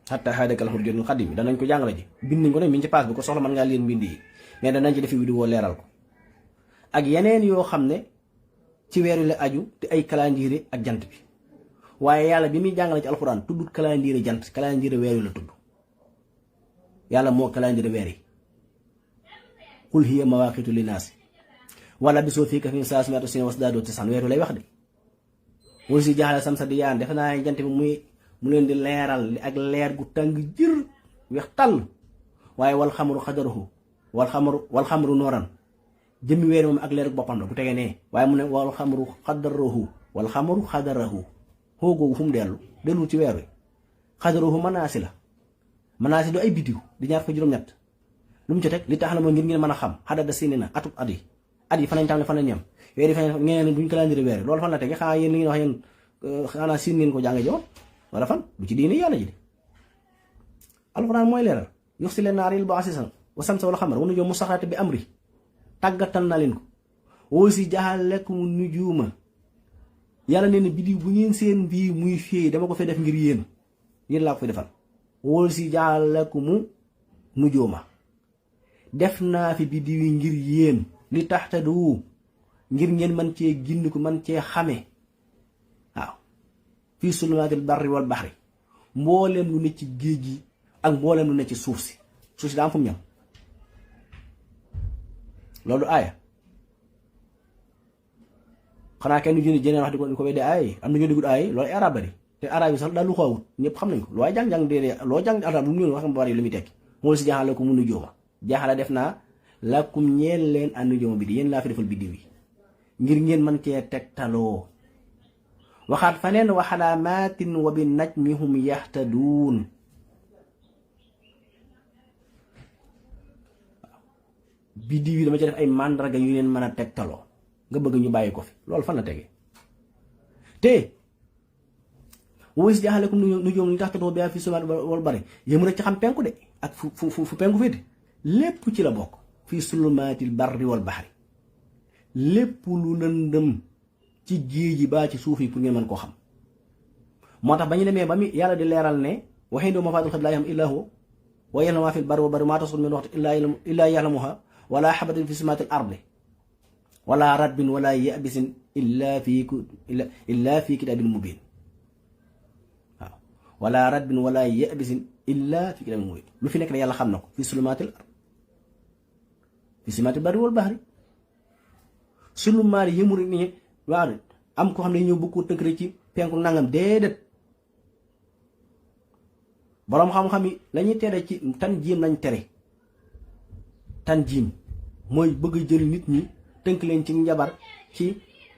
xatta xaadakal xur jotnu xadim danañ ko jàngale ji bind nañ ko nag mi ngi ci paas bi ko soxla mën ngaa leen mbind yi mais danañ ci defi vidéo leeral ko ak yeneen yoo xam ne ci weer wi la aju te ay calendrier ak jant bi waaye yàlla bi muy jàngale ci alxuraan tuddut calendrier jant calendrier weer wi la tudd yàlla moo calendrier weer yi qul hiya mawaaqitu linnaasi wala bisoo fii ka fi saasimiatu sin wasdaadoo ci san weer wi lay wax de wala si jaaxale samsa di yaan defe naa jant bi mu leen di leeral ak leer gu tàng jër weex tàll waaye wal xamru xadarahu wal xamru nooran jëmmi weer moom ak leer gu boppam la bu tegee nee waaye mu ne wal xamru xadarahu xoo googu fu mu dellu ci weer wi xadarahu manaasi la manaasi du ay biddiw di ñaar fa juróom-ñett lu mu ci teg li tax la mooy ngir ngeen mën a xam xadada sini na atub at yi fan lañ tàmbalee fan lañ yem weer yi fan ngeen duñ calendrier weer yi loolu fan la tege xanaa yéen li ngeen wax yéen xanaa siin ngeen ko jànge joon wala fan du ci diine yàlla ji de alxuraan mooy leeral yox si leen naaril ba asisan wa samsa wala xamar wana joom mu saxaate bi amri tàggatal na leen ko woo si jaxalekum nujuuma yàlla nee na biddiw bu ngeen seen bii muy fii dama ko fay def ngir yéen laa ko fay defal woo si jaxalekum nujuuma def naa fi biddiw yi ngir yéen li taxtadu ngir ngeen man cee gindi ko man cee xame waaw fii sulumaatil barri wal baxri mbooleem lu ne ci géej gi ak mbooleem lu ne ci suuf si daa am fu mu ñam loolu aaya xanaa kenn jënd jeneen wax di ko wedde aaya am na ñu déggut aaya loolu arab la di te arab yi sax daal lu xawut ñëpp xam nañ ko loo jàng-jàng dee loo jàng arab lu mu ñëw wax nga bari lu muy tekki moo si jaaxale ko mu nu jóoma jaaxale def naa lakum ñeel leen ànd jóoma bi di yéen laa fi defal biddiw yi ngir ngeen mën cee tegtaloo waxaat faneen wa xalaamaatin wa bi najmi hum yaxtaduun biddiw yi dama ci def ay màndarga yu leen mën a tegtaloo nga bëgg ñu bàyyi ko fi loolu fan la tege te woo si jaaxale ko nu joom li tax tatoo bi fi sumaat wal bari yému rek ci xam penku de ak fu penku féete lépp ci la bokk fii sulumaatil barri wal baxri lépp lu lëndëm ci géej gi baa ci suuf yi pour ngeen mën koo xam moo tax ba ñu demee ba mi yàlla di leeral ne waxee ndoo ma faatul xat laa yam illaa huwa wa ya'lamu maa fil barri wal bahri maa tasqutu min waraqatin illaa ya'lamuhaa wala habatin fi sumaatil ardi wala ratbin wala yabisin illaa fi kitaabin mubiin waaw wala ratbin wala yabisin illaa fi kitaabin mubiin lu fi nekk yàlla xam na ko fi sulumaatil barri wal bahri sulumaat yëmu rek ni waaw am ko xam ne ñëw bëgg ko tënk rek ci penku nangam déedéet boroom xam-xam yi lañuy tere ci tan jiim lañ tere tan jiim mooy bëgg jël nit ñi tënk leen ci njabar ci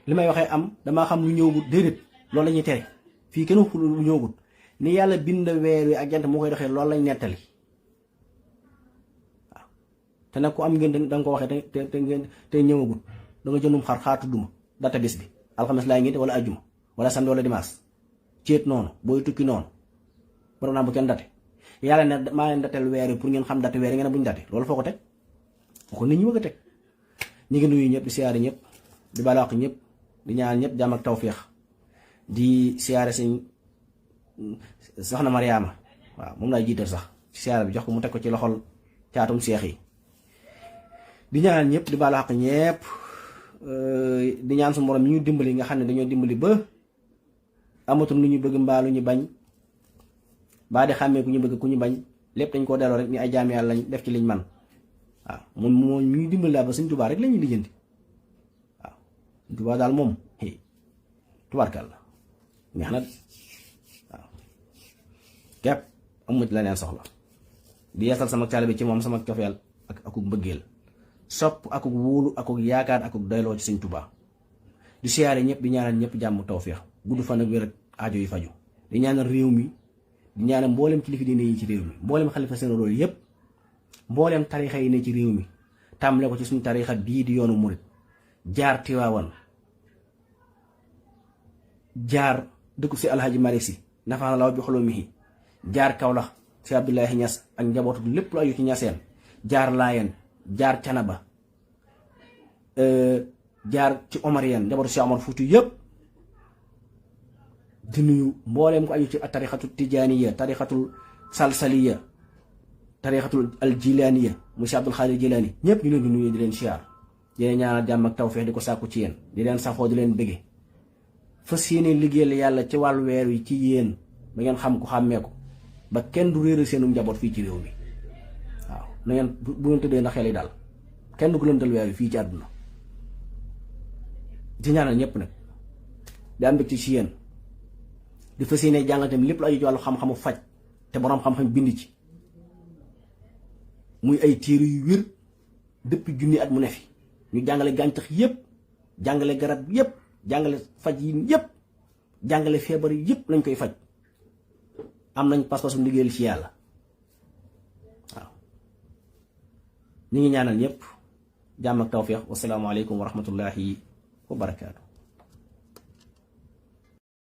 li may waxee am damaa xam lu ñëwgut déedéet loolu la ñuy tere fii kenn waxul lu ñëwgut ni yàlla bind weer wi ak jant moo koy doxee loolu lañ nettali waaw te nag ku am ngeen da nga ko waxee te ñëwagut da nga jëndum xar tudduma data bis bi alxames laay ngénte wala ajjuma wala samedi wala dimanche céet noonu booy tukki noonu borom naa bu kenn date yàlla ne maa leen datel weer yi pour ngeen xam date weer yi ngeen ne buñ date loolu foo ko teg ko nit ñi bëgg a teg ñi ngi nuyu ñëpp di siyaare ñëpp di balaax ñëpp di ñaan ñëpp jàmm ak tawféex di siyaare si soxna Mariama waaw moom laay jiital sax ci siyaare bi jox ko mu teg ko ci loxol caatum seex yi di ñaan ñëpp di balaax ñëpp di ñaan su borom ñu dimbali nga xam ne dañoo dimbali ba amatul lu ñu bëgg mbaa lu ñu bañ baa di xàmmee ku ñu bëgg ku ñu bañ lépp dañ koo delloo rek ni ay jaam yàlla lañ def ci liñ man waaw moom moo ñuy dimbali daal ba Sëñ Tuubaa rek la ñuy lijjanti waaw Sëñ Tuubaa daal moom tubaarkal la neex na waaw képp amu ci la neen soxla di yeesal sama taalibe ci moom sama cofeel ak akuk mbëggeel sopp akuk wóolu akuk yaakaar akuk doyloo ci Sëñ Tuubaa di siyaare ñëpp di ñaanal ñëpp jàmm tawféex gudd fan ak wér ak aajo yi faju di ñaanal réew mi di ñaanal mboolem kilifa diine yi ci réew mi mboolem xalifa généraux yépp mboolem tarixa yi ne ci réew mi tàmbale ko ci suñu tarixa bii di yoonu murit jaar Tiwaawan jaar dëkku si alhaji Malick Si nafaana law bi xolomihi jaar Kawlax si Abdoulaye Niass ak njabootu lépp lu aju ci ñaseen jaar Laayeen jaar Canaba jaar ci Omarien njabootu si Omar Fuuti yëpp di nuyu mbooleem ko aju ci tarixatu tijaaniya tarixatul salsaliya tarixatul aljilaaniya monsieur Abdul Xaadir Jilaani ñëpp ñu leen di nuyu di leen siyaar di leen ñaanal jàmm ak tawfeex di ko sàkku ci yéen di leen saxoo di leen bëgge fas yéene liggéeyal yàlla ci wàllu weer wi ci yéen ba ngeen xam ko xàmmee ko ba kenn du réeral seenu njaboot fii ci réew mi waaw na ngeen bu ngeen tëddee ndax xel yi daal kenn du ko lëndal weer wi fii ci àdduna di ñaanal ñëpp nag di am mbégte ci yéen di fas yéene jàngal tamit lépp lu aju ci wàllu xam-xamu faj te boroom xam-xam bind ci muy ay téere yu wér depuis junni at mu ne fi ñu jàngale gàncax yépp jàngale garab yépp jàngale faj yi yépp jàngale feebar yi yépp lañ koy faj am nañ pas-pasu liggéeyal ci yàlla waaw ñu ngi ñaanal ñëpp jàmm ak tawfeex wasalaamu aleykum wa rahmatullahi wa barakaatu.